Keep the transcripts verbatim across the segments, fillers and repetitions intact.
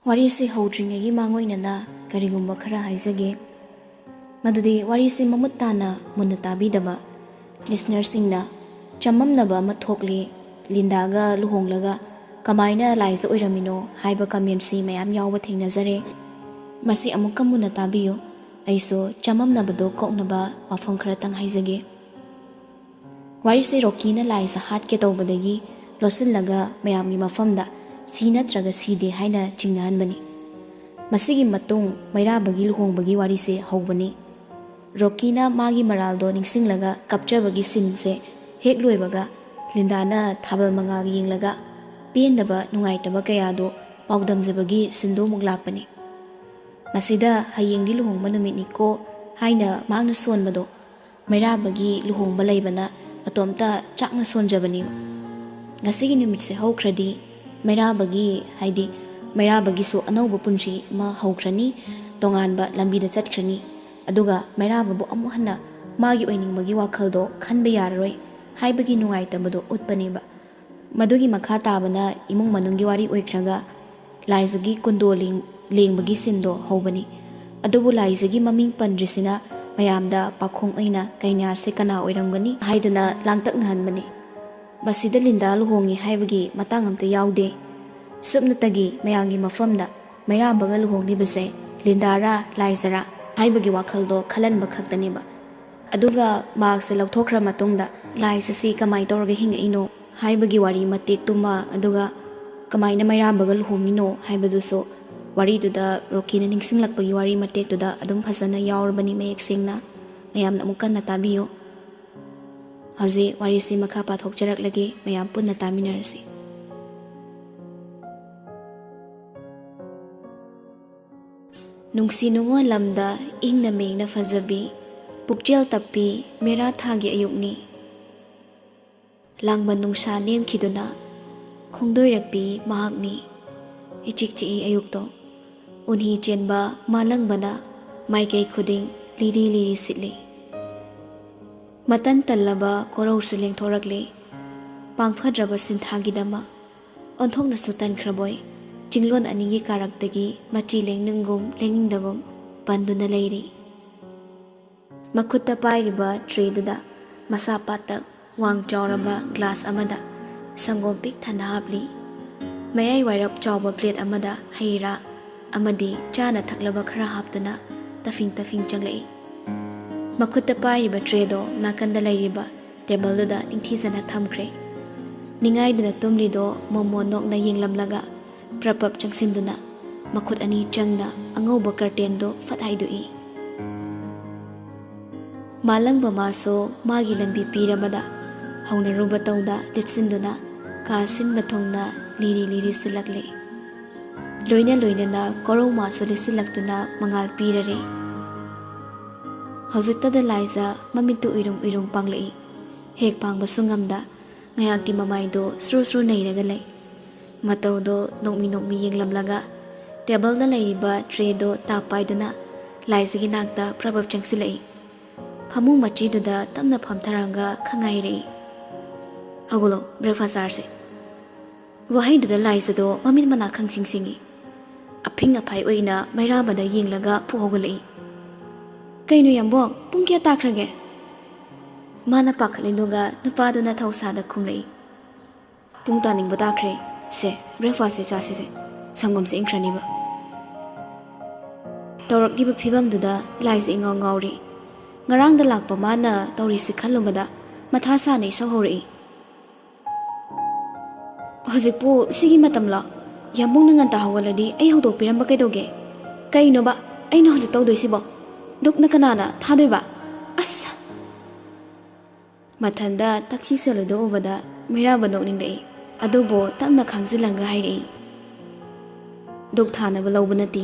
ꯋꯥꯔꯤꯁꯤ ꯍꯧꯗ꯭ꯔꯤꯉꯩꯒꯤ ꯃꯥꯡꯑꯣꯏꯅꯅ ꯀꯔꯤꯒꯨꯝꯕ ꯈꯔ ꯍꯥꯏꯖꯒꯦ꯫ ꯃꯗꯨꯗꯤ ꯋꯥꯔꯤꯁꯤ ꯃꯃꯨꯠ ꯇꯥꯅ ꯃꯨꯟꯅ ꯇꯥꯕꯤꯗꯕ ꯂꯤꯁꯅꯔꯁꯤꯡꯅ ꯆꯃꯝꯅꯕ ꯑꯃ ꯊꯣꯛꯂꯤ, ꯂꯤꯟꯗꯥꯒ ꯂꯨꯍꯣꯡꯂꯒ ꯀꯃꯥꯏꯅ ꯂꯥꯏꯖ ꯑꯣꯏꯔꯝꯃꯤꯅꯣ ꯍꯥꯏꯕ ꯀꯃꯦꯟꯁꯤ ꯃꯌꯥꯝ ꯌꯥꯎꯕ ꯊꯦꯡꯅꯖꯔꯦ꯫ ꯃꯁꯤ ꯑꯃꯨꯛꯀ ꯃꯨꯟꯅ ꯇꯥꯕꯤꯌꯨ, ꯑꯩꯁꯨ ꯆꯃꯝꯅꯕꯗꯣ ꯀꯣꯛꯅꯕ ꯋꯥꯐꯝ ꯈꯔꯇꯪ ꯍꯥꯏꯖꯒꯦ꯫ ꯋꯥꯔꯤꯁꯦ ꯔꯣꯀꯤꯅ ꯂꯥꯏꯖ ꯍꯥꯠꯀꯦ ꯇꯧꯕꯗꯒꯤ ꯂꯣꯠꯁꯤꯜꯂꯒ ꯃꯌꯥꯝꯒꯤ ꯃꯐꯝꯗ "ꯁꯤ ꯅꯠꯇ꯭ꯔꯒ ꯁꯤꯗꯦ" ꯍꯥꯏꯅ ꯆꯤꯡꯅꯍꯟꯕꯅꯤ꯫ ꯃꯁꯤꯒꯤ ꯃꯇꯨꯡ ꯃꯩꯔꯥꯕꯒꯤ ꯂꯨꯍꯣꯡꯕꯒꯤ ꯋꯥꯔꯤꯁꯦ ꯍꯧꯕꯅꯤ꯫ ꯔꯣꯀꯤꯅ ꯃꯥꯒꯤ ꯃꯔꯥꯜꯗꯣ ꯅꯤꯡꯁꯤꯡꯂꯒ ꯀꯞꯆꯕꯒꯤ ꯁꯤꯟꯁꯦ ꯍꯦꯛ ꯂꯣꯏꯕꯒ ꯂꯤꯟꯗꯥꯅ ꯊꯥꯕꯜ ꯃꯉꯥꯜ ꯌꯦꯡꯂꯒ ꯄꯦꯟꯗꯕ ꯅꯨꯡꯉꯥꯏꯇꯕ ꯀꯌꯥꯗꯣ ꯄꯥꯎꯗꯝꯖꯕꯒꯤ ꯁꯤꯟꯗꯣ ꯑꯃꯨꯛ ꯂꯥꯛꯄꯅꯤ꯫ ꯃꯁꯤꯗ "ꯍꯌꯦꯡꯗꯤ ꯂꯨꯍꯣꯡꯕ ꯅꯨꯃꯤꯠꯅꯤꯀꯣ" ꯍꯥꯏꯅ ꯃꯍꯥꯛꯅ ꯁꯣꯟꯕꯗꯣ ꯃꯩꯔꯥꯕꯒꯤ ꯂꯨꯍꯣꯡꯕ ꯂꯩꯕꯅ ꯃꯇꯣꯝꯇ ꯆꯥꯛꯅ ꯁꯣꯟꯖꯕꯅꯦꯕ꯫ ꯉꯁꯤꯒꯤ ꯅꯨꯃꯤꯠꯁꯦ ꯍꯧꯈ꯭ꯔꯗꯤ ꯃꯩꯔꯥꯕꯒꯤ, ꯍꯥꯏꯗꯤ ꯃꯩꯔꯥꯕꯒꯤꯁꯨ ꯑꯅꯧꯕ ꯄꯨꯟꯁꯤ ꯑꯃ ꯍꯧꯈ꯭ꯔꯅꯤ, ꯇꯣꯉꯥꯟꯕ ꯂꯝꯕꯤꯗ ꯆꯠꯈ꯭ꯔꯅꯤ꯫ ꯑꯗꯨꯒ ꯃꯩꯔꯥꯕꯕꯨ ꯑꯃꯨꯛ ꯍꯟꯅ ꯃꯥꯒꯤ ꯑꯣꯏꯅꯤꯡꯕꯒꯤ ꯋꯥꯈꯜꯗꯣ ꯈꯟꯕ ꯌꯥꯔꯔꯣꯏ ꯍꯥꯏꯕꯒꯤ ꯅꯨꯡꯉꯥꯏꯇꯕꯗꯣ ꯎꯠꯄꯅꯦꯕ꯫ ꯃꯗꯨꯒꯤ ꯃꯈꯥ ꯇꯥꯕꯅ ꯏꯃꯨꯡ ꯃꯅꯨꯡꯒꯤ ꯋꯥꯔꯤ ꯑꯣꯏꯈ꯭ꯔꯒ ꯂꯥꯏꯖꯒꯤ ꯀꯨꯟꯗꯣ ꯂꯦꯡ-, ꯂꯦꯡꯕꯒꯤ ꯁꯤꯟꯗꯣ ꯍꯧꯕꯅꯤ꯫ ꯑꯗꯨꯕꯨ ꯂꯥꯏꯖꯒꯤ ꯃꯃꯤꯡ ꯄꯟꯗ꯭ꯔꯤꯁꯤꯅ ꯃꯌꯥꯝꯗ ꯄꯥꯈꯣꯡ ꯑꯣꯏꯅ ꯀꯩꯅꯥꯁꯦ ꯀꯅꯥ ꯑꯣꯏꯔꯝꯒꯅꯤ ꯍꯥꯏꯗꯨꯅ ꯂꯥꯡꯇꯛꯅꯍꯟꯕꯅꯤ꯫ ꯃꯁꯤꯗ ꯂꯤꯟꯗꯥ ꯂꯨꯍꯣꯡꯉꯤ ꯍꯥꯏꯕꯒꯤ ꯃꯇꯥꯡ ꯑꯝꯇ ꯌꯥꯎꯗꯦ꯫ ꯁꯨꯞꯅꯇꯒꯤ ꯃꯌꯥꯝꯒꯤ ꯃꯐꯝꯗ ꯃꯩꯔꯥꯕꯒ ꯂꯨꯍꯣꯡꯂꯤꯕꯁꯦ ꯂꯤꯟꯗꯥꯔꯥ ꯂꯥꯏꯖꯔꯥ ꯍꯥꯏꯕꯒꯤ ꯋꯥꯈꯜꯗꯣ ꯈꯜꯍꯟꯕ ꯈꯛꯇꯅꯦꯕ꯫ ꯑꯗꯨꯒ ꯃꯥꯛꯁꯦ ꯂꯧꯊꯣꯛꯈ꯭ꯔ ꯃꯇꯨꯡꯗ ꯂꯥꯏꯖꯁꯤ ꯀꯃꯥꯏꯅ ꯇꯧꯔꯒ ꯍꯤꯡꯉꯛꯏꯅꯣ ꯍꯥꯏꯕꯒꯤ ꯋꯥꯔꯤ ꯃꯇꯦꯛꯇꯨꯃ, ꯑꯗꯨꯒ ꯀꯃꯥꯏꯅ ꯃꯩꯔꯥꯕꯒ ꯂꯨꯍꯣꯡꯉꯤꯅꯣ ꯍꯥꯏꯕꯗꯨꯁꯨ ꯋꯥꯔꯤꯗꯨꯗ ꯔꯣꯀꯤꯅ ꯅꯤꯡꯁꯤꯡꯂꯛꯄꯒꯤ ꯋꯥꯔꯤ ꯃꯇꯦꯛꯇꯨꯗ ꯑꯗꯨꯝ ꯐꯖꯅ ꯌꯥꯎꯔꯕꯅꯤ ꯃꯌꯦꯛ ꯁꯦꯡꯅ꯫ ꯃꯌꯥꯝꯅ ꯑꯃꯨꯛ ꯀꯟꯅ ꯇꯥꯕꯤꯌꯨ꯫ ꯍꯧꯖꯤꯛ ꯋꯥꯔꯤꯁꯤ ꯃꯈꯥ ꯄꯥꯊꯣꯛꯆꯔꯛꯂꯒꯦ, ꯃꯌꯥꯝ ꯄꯨꯟꯅ ꯇꯥꯃꯤꯟꯅꯔꯁꯤ꯫ ꯅꯨꯡꯁꯤ ꯅꯨꯡꯉꯣꯟ ꯂꯝꯗ ꯏꯪꯅ ꯃꯦꯡꯅ ꯐꯖꯕꯤ, ꯄꯨꯛꯆꯦꯜ ꯇꯞꯄꯤ ꯃꯦꯔꯥ ꯊꯥꯒꯤ ꯑꯌꯨꯛꯅꯤ꯫ ꯂꯥꯡꯕꯟ ꯅꯨꯡꯁꯥ ꯅꯦꯝꯈꯤꯗꯨꯅ ꯈꯣꯡꯗꯣꯏꯔꯛꯄꯤ ꯃꯍꯥꯛꯅꯤ꯫ ꯏꯆꯤꯛ ꯆꯤꯛꯏ ꯑꯌꯨꯛꯇꯣ꯫ ꯎꯟꯍꯤ ꯆꯦꯟꯕ ꯃꯥꯂꯪꯕꯅ ꯃꯥꯏꯀꯩ ꯈꯨꯗꯤꯡ ꯂꯤꯔꯤ ꯂꯤꯔꯤ ꯁꯤꯠꯂꯤ꯫ ꯃꯇꯟ ꯇꯜꯂꯕ ꯀꯣꯔꯧꯁꯨ ꯂꯦꯡꯊꯣꯔꯛꯂꯤ꯫ ꯄꯥꯡꯐꯗ꯭ꯔꯕ ꯁꯤꯟꯊꯥꯒꯤꯗꯃꯛ ꯑꯣꯟꯊꯣꯛꯅꯁꯨ ꯇꯟꯈ꯭ꯔꯕꯣꯏ꯫ ꯆꯤꯡꯂꯣꯟ ꯑꯅꯤꯒꯤ ꯀꯥꯔꯛꯇꯒꯤ ꯃꯆꯤ ꯂꯦꯡꯅꯤꯡꯒꯨꯝ ꯂꯦꯡꯅꯤꯡꯗꯒꯨꯝ ꯄꯟꯗꯨꯅ ꯂꯩꯔꯤ꯫ ꯃꯈꯨꯠꯇ ꯄꯥꯏꯔꯤꯕ ꯇ꯭ꯔꯦꯗꯨꯗ ꯃꯁꯥ ꯄꯥꯇꯛ, ꯋꯥꯡ ꯆꯥꯎꯔꯕ ꯒ꯭ꯂꯥꯁ ꯑꯃꯗ ꯁꯪꯒꯣꯝ ꯄꯤꯛ ꯊꯟꯅ ꯍꯥꯞꯂꯤ꯫ ꯃꯌꯥꯏ ꯋꯥꯏꯔꯞ ꯆꯥꯎꯕ ꯄ꯭ꯂꯦꯠ ꯑꯃꯗ ꯍꯩ ꯔꯥ ꯑꯃꯗꯤ ꯆꯥꯅ ꯊꯛꯂꯕ ꯈꯔ ꯍꯥꯞꯇꯨꯅ ꯇꯐꯤꯡ ꯇꯐꯤꯡ ꯆꯪꯂꯛꯏ꯫ ꯃꯈꯨꯠꯇ ꯄꯥꯏꯔꯤꯕ ꯇ꯭ꯔꯦꯗꯣ ꯅꯥꯀꯟꯗ ꯂꯩꯔꯤꯕ ꯇꯦꯕꯜꯗꯨꯗ ꯅꯤꯡꯊꯤꯖꯅ ꯊꯝꯈ꯭ꯔꯦ꯫ ꯅꯤꯡꯉꯥꯏꯗꯨꯅ ꯇꯨꯝꯂꯤꯗꯣ ꯃꯣꯃꯣꯟ ꯅꯣꯛꯅ ꯌꯦꯡꯂꯝꯂꯒ ꯄ꯭ꯔꯞ ꯄ꯭ꯔꯞ ꯆꯪꯁꯤꯟꯗꯨꯅ ꯃꯈꯨꯠ ꯑꯅꯤ ꯆꯪꯅ ꯑꯉꯧꯕ ꯀꯔꯇꯦꯟꯗꯣ ꯐꯠ ꯍꯥꯏꯗꯣꯛꯏ꯫ ꯃꯥꯂꯪꯕ ꯃꯥꯁꯨ ꯃꯥꯒꯤ ꯂꯝꯕꯤ ꯄꯤꯔꯕꯗ ꯍꯧꯅꯔꯨꯕ ꯇꯧꯗ ꯂꯤꯠꯁꯤꯟꯗꯨꯅ ꯀꯥ ꯁꯤꯟꯕ ꯊꯨꯡꯅ ꯂꯤꯔꯤ ꯂꯤꯔꯤ ꯁꯤꯜꯂꯛꯂꯦ꯫ ꯂꯣꯏꯅ ꯂꯣꯏꯅꯅ ꯀꯣꯔꯧ ꯃꯥꯁꯨ ꯂꯤꯠꯁꯤꯜꯂꯛꯇꯨꯅ ꯃꯉꯥꯜ ꯄꯤꯔꯔꯦ꯫ ꯍꯧꯖꯤꯛꯇꯗ ꯂꯥꯏꯖ ꯃꯃꯤꯠꯇꯨ ꯎꯏꯔꯨꯝ ꯎꯏꯔꯨꯝ ꯄꯥꯡꯂꯛꯏ꯫ ꯍꯦꯛ ꯄꯥꯡꯕꯁꯨ ꯉꯝꯗ ꯉꯥꯏꯍꯥꯛꯇꯤ ꯃꯃꯥꯏꯗꯣ ꯁ꯭ꯔꯨ ꯁ꯭ꯔꯨ ꯅꯩꯔꯒ ꯂꯩ꯫ ꯃꯇꯧꯗꯣ ꯅꯣꯛꯃꯤ ꯅꯣꯛꯃꯤ ꯌꯦꯡꯂꯝꯂꯒ ꯇꯦꯕꯜꯗ ꯂꯩꯔꯤꯕ ꯇ꯭ꯔꯦꯗꯣ ꯇꯥꯞ ꯄꯥꯏꯗꯨꯅ ꯂꯥꯏꯖꯒꯤ ꯅꯥꯛꯇ ꯄ꯭ꯔꯞ ꯄ꯭ꯔꯞ ꯆꯪꯁꯤꯜꯂꯛꯏ꯫ ꯐꯃꯨꯡ ꯃꯆꯤꯗꯨꯗ ꯇꯞꯅ ꯐꯝꯊꯔꯛꯑꯒ ꯈꯪꯉꯥꯏꯔꯛꯏ꯫ "ꯍꯧꯒꯠꯂꯣ, ꯕ꯭ꯔꯦꯛꯐꯥꯁ ꯆꯥꯔꯁꯦ꯫" ꯋꯥꯍꯩꯗꯨꯗ ꯂꯥꯏꯖꯗꯣ ꯃꯃꯤꯠ ꯃꯅꯥ ꯈꯪꯁꯤꯡ ꯁꯤꯡꯏ꯫ ꯑꯐꯤꯡ ꯑꯐꯥꯏ ꯑꯣꯏꯅ ꯃꯩꯔꯥꯕꯗ ꯌꯦꯡꯂꯒ ꯐꯨꯛ ꯍꯧꯒꯠꯂꯛꯏ꯫ "ꯀꯩꯅꯣ ꯌꯥꯝꯕꯣ, ꯄꯨꯡ ꯀꯌꯥ ꯇꯥꯈ꯭ꯔꯒꯦ?" ꯃꯥꯅ ꯄꯥꯈꯠꯂꯤꯗꯨꯒ ꯅꯨꯄꯥꯗꯨꯅ ꯊꯧꯁꯥꯗ ꯈꯨꯝꯂꯛꯏ꯫ "ꯄꯨꯡ ꯇꯥꯅꯤꯡꯕ ꯇꯥꯈ꯭ꯔꯦ꯫ ꯁꯦ, ꯕ꯭ꯔꯦꯛꯐꯥꯁꯁꯦ ꯆꯥꯁꯤꯁꯦ, ꯁꯪꯒꯣꯝꯁꯦ ꯏꯪꯈ꯭ꯔꯅꯤꯕ꯫" ꯇꯧꯔꯛꯂꯤꯕ ꯐꯤꯕꯝꯗꯨꯗ ꯂꯥꯏꯖ ꯏꯉꯥꯎ ꯉꯥꯎꯔꯤ꯫ ꯉꯔꯥꯡꯗ ꯂꯥꯛꯄ ꯃꯥꯅ ꯇꯧꯔꯤꯁꯤ ꯈꯜꯂꯨꯕꯗ ꯃꯊꯥ ꯁꯥꯅ ꯏꯁꯧ ꯍꯧꯔꯛꯏ꯫ "ꯍꯧꯖꯤꯛꯄꯨ ꯁꯤꯒꯤ ꯃꯇꯝꯂꯣ? ꯌꯥꯝꯕꯨꯡꯅ ꯉꯟꯇꯥ ꯍꯧꯒꯠꯂꯗꯤ ꯑꯩ ꯍꯧꯗꯣꯛꯄꯤꯔꯝꯕ ꯀꯩꯗꯧꯒꯦ? ꯀꯩꯅꯣꯕ ꯑꯩꯅ ꯍꯧꯖꯤꯛ ꯇꯧꯗꯣꯏꯁꯤꯕꯣ? ꯗꯨꯛꯅ ꯀꯅꯥꯅ ꯊꯥꯗꯣꯏꯕ? ꯑꯁ!" ꯃꯊꯟꯗ ꯇꯛꯁꯤ ꯁꯣꯜꯂꯤꯗꯣ ꯎꯕꯗ ꯃꯩꯔꯥꯕ ꯅꯣꯛꯅꯤꯡꯂꯛꯏ꯫ ꯑꯗꯨꯕꯨ ꯇꯞꯅ ꯈꯥꯡꯖꯤꯜꯂꯒ ꯍꯥꯏꯔꯛꯏ, "ꯗꯨꯛ ꯊꯥꯅꯕ ꯂꯧꯕ ꯅꯠꯇꯦ꯫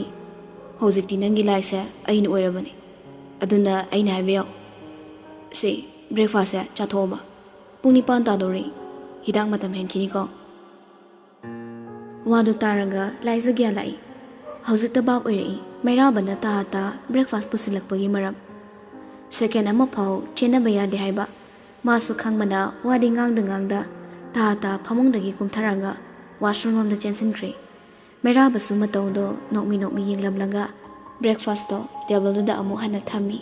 ꯍꯧꯖꯤꯛꯇꯤ ꯅꯪꯒꯤ ꯂꯥꯏꯁꯦ ꯑꯩꯅ ꯑꯣꯏꯔꯕꯅꯤ꯫ ꯑꯗꯨꯅ ꯑꯩꯅ ꯍꯥꯏꯕ ꯌꯥꯎ꯫ ꯁꯤ ꯕ꯭ꯔꯦꯛꯐꯥꯁꯁꯦ ꯆꯥꯊꯣꯛꯑꯣꯕ꯫ ꯄꯨꯡ ꯅꯤꯄꯥꯟ ꯇꯥꯗꯧꯔꯦ꯫ ꯍꯤꯗꯥꯛ ꯃꯇꯝ ꯍꯦꯟꯈꯤꯅꯤꯀꯣ꯫" ꯋꯥꯗꯨ ꯇꯥꯔꯒ ꯂꯥꯏꯖ ꯒ꯭ꯌꯥꯟ ꯂꯥꯛꯏ꯫ ꯍꯧꯖꯤꯛꯇ ꯚꯥꯞ ꯑꯣꯏꯔꯛꯏ ꯃꯩꯔꯥꯕꯅ ꯇꯥ ꯇꯥ ꯕ꯭ꯔꯦꯛꯐꯥꯁ ꯄꯨꯁꯤꯜꯂꯛꯄꯒꯤ ꯃꯔꯝ꯫ ꯁꯦꯀꯦꯟ ꯑꯃꯐꯥꯎ ꯆꯦꯟꯅꯕ ꯌꯥꯗꯦ ꯍꯥꯏꯕ ꯃꯥꯁꯨ ꯈꯪꯕꯅ ꯋꯥꯗꯤ ꯉꯥꯡꯗ ꯉꯥꯡꯗ ꯇꯥ ꯇꯥ ꯐꯃꯨꯡꯗꯒꯤ ꯀꯨꯝꯊꯔꯛꯑꯒ ꯋꯥꯁꯔꯨꯝ ꯂꯣꯝꯗ ꯆꯦꯟꯁꯤꯟꯈ꯭ꯔꯦ꯫ ꯃꯩꯔꯥꯕꯁꯨ ꯃꯇꯧꯗꯣ ꯅꯣꯛꯃꯤ ꯅꯣꯛꯃꯤ ꯌꯦꯡꯂꯝꯂꯒ breakfastꯇꯣ tableꯗꯨꯗ ꯑꯃꯨꯛ ꯍꯟꯅ ꯊꯝꯃꯤ꯫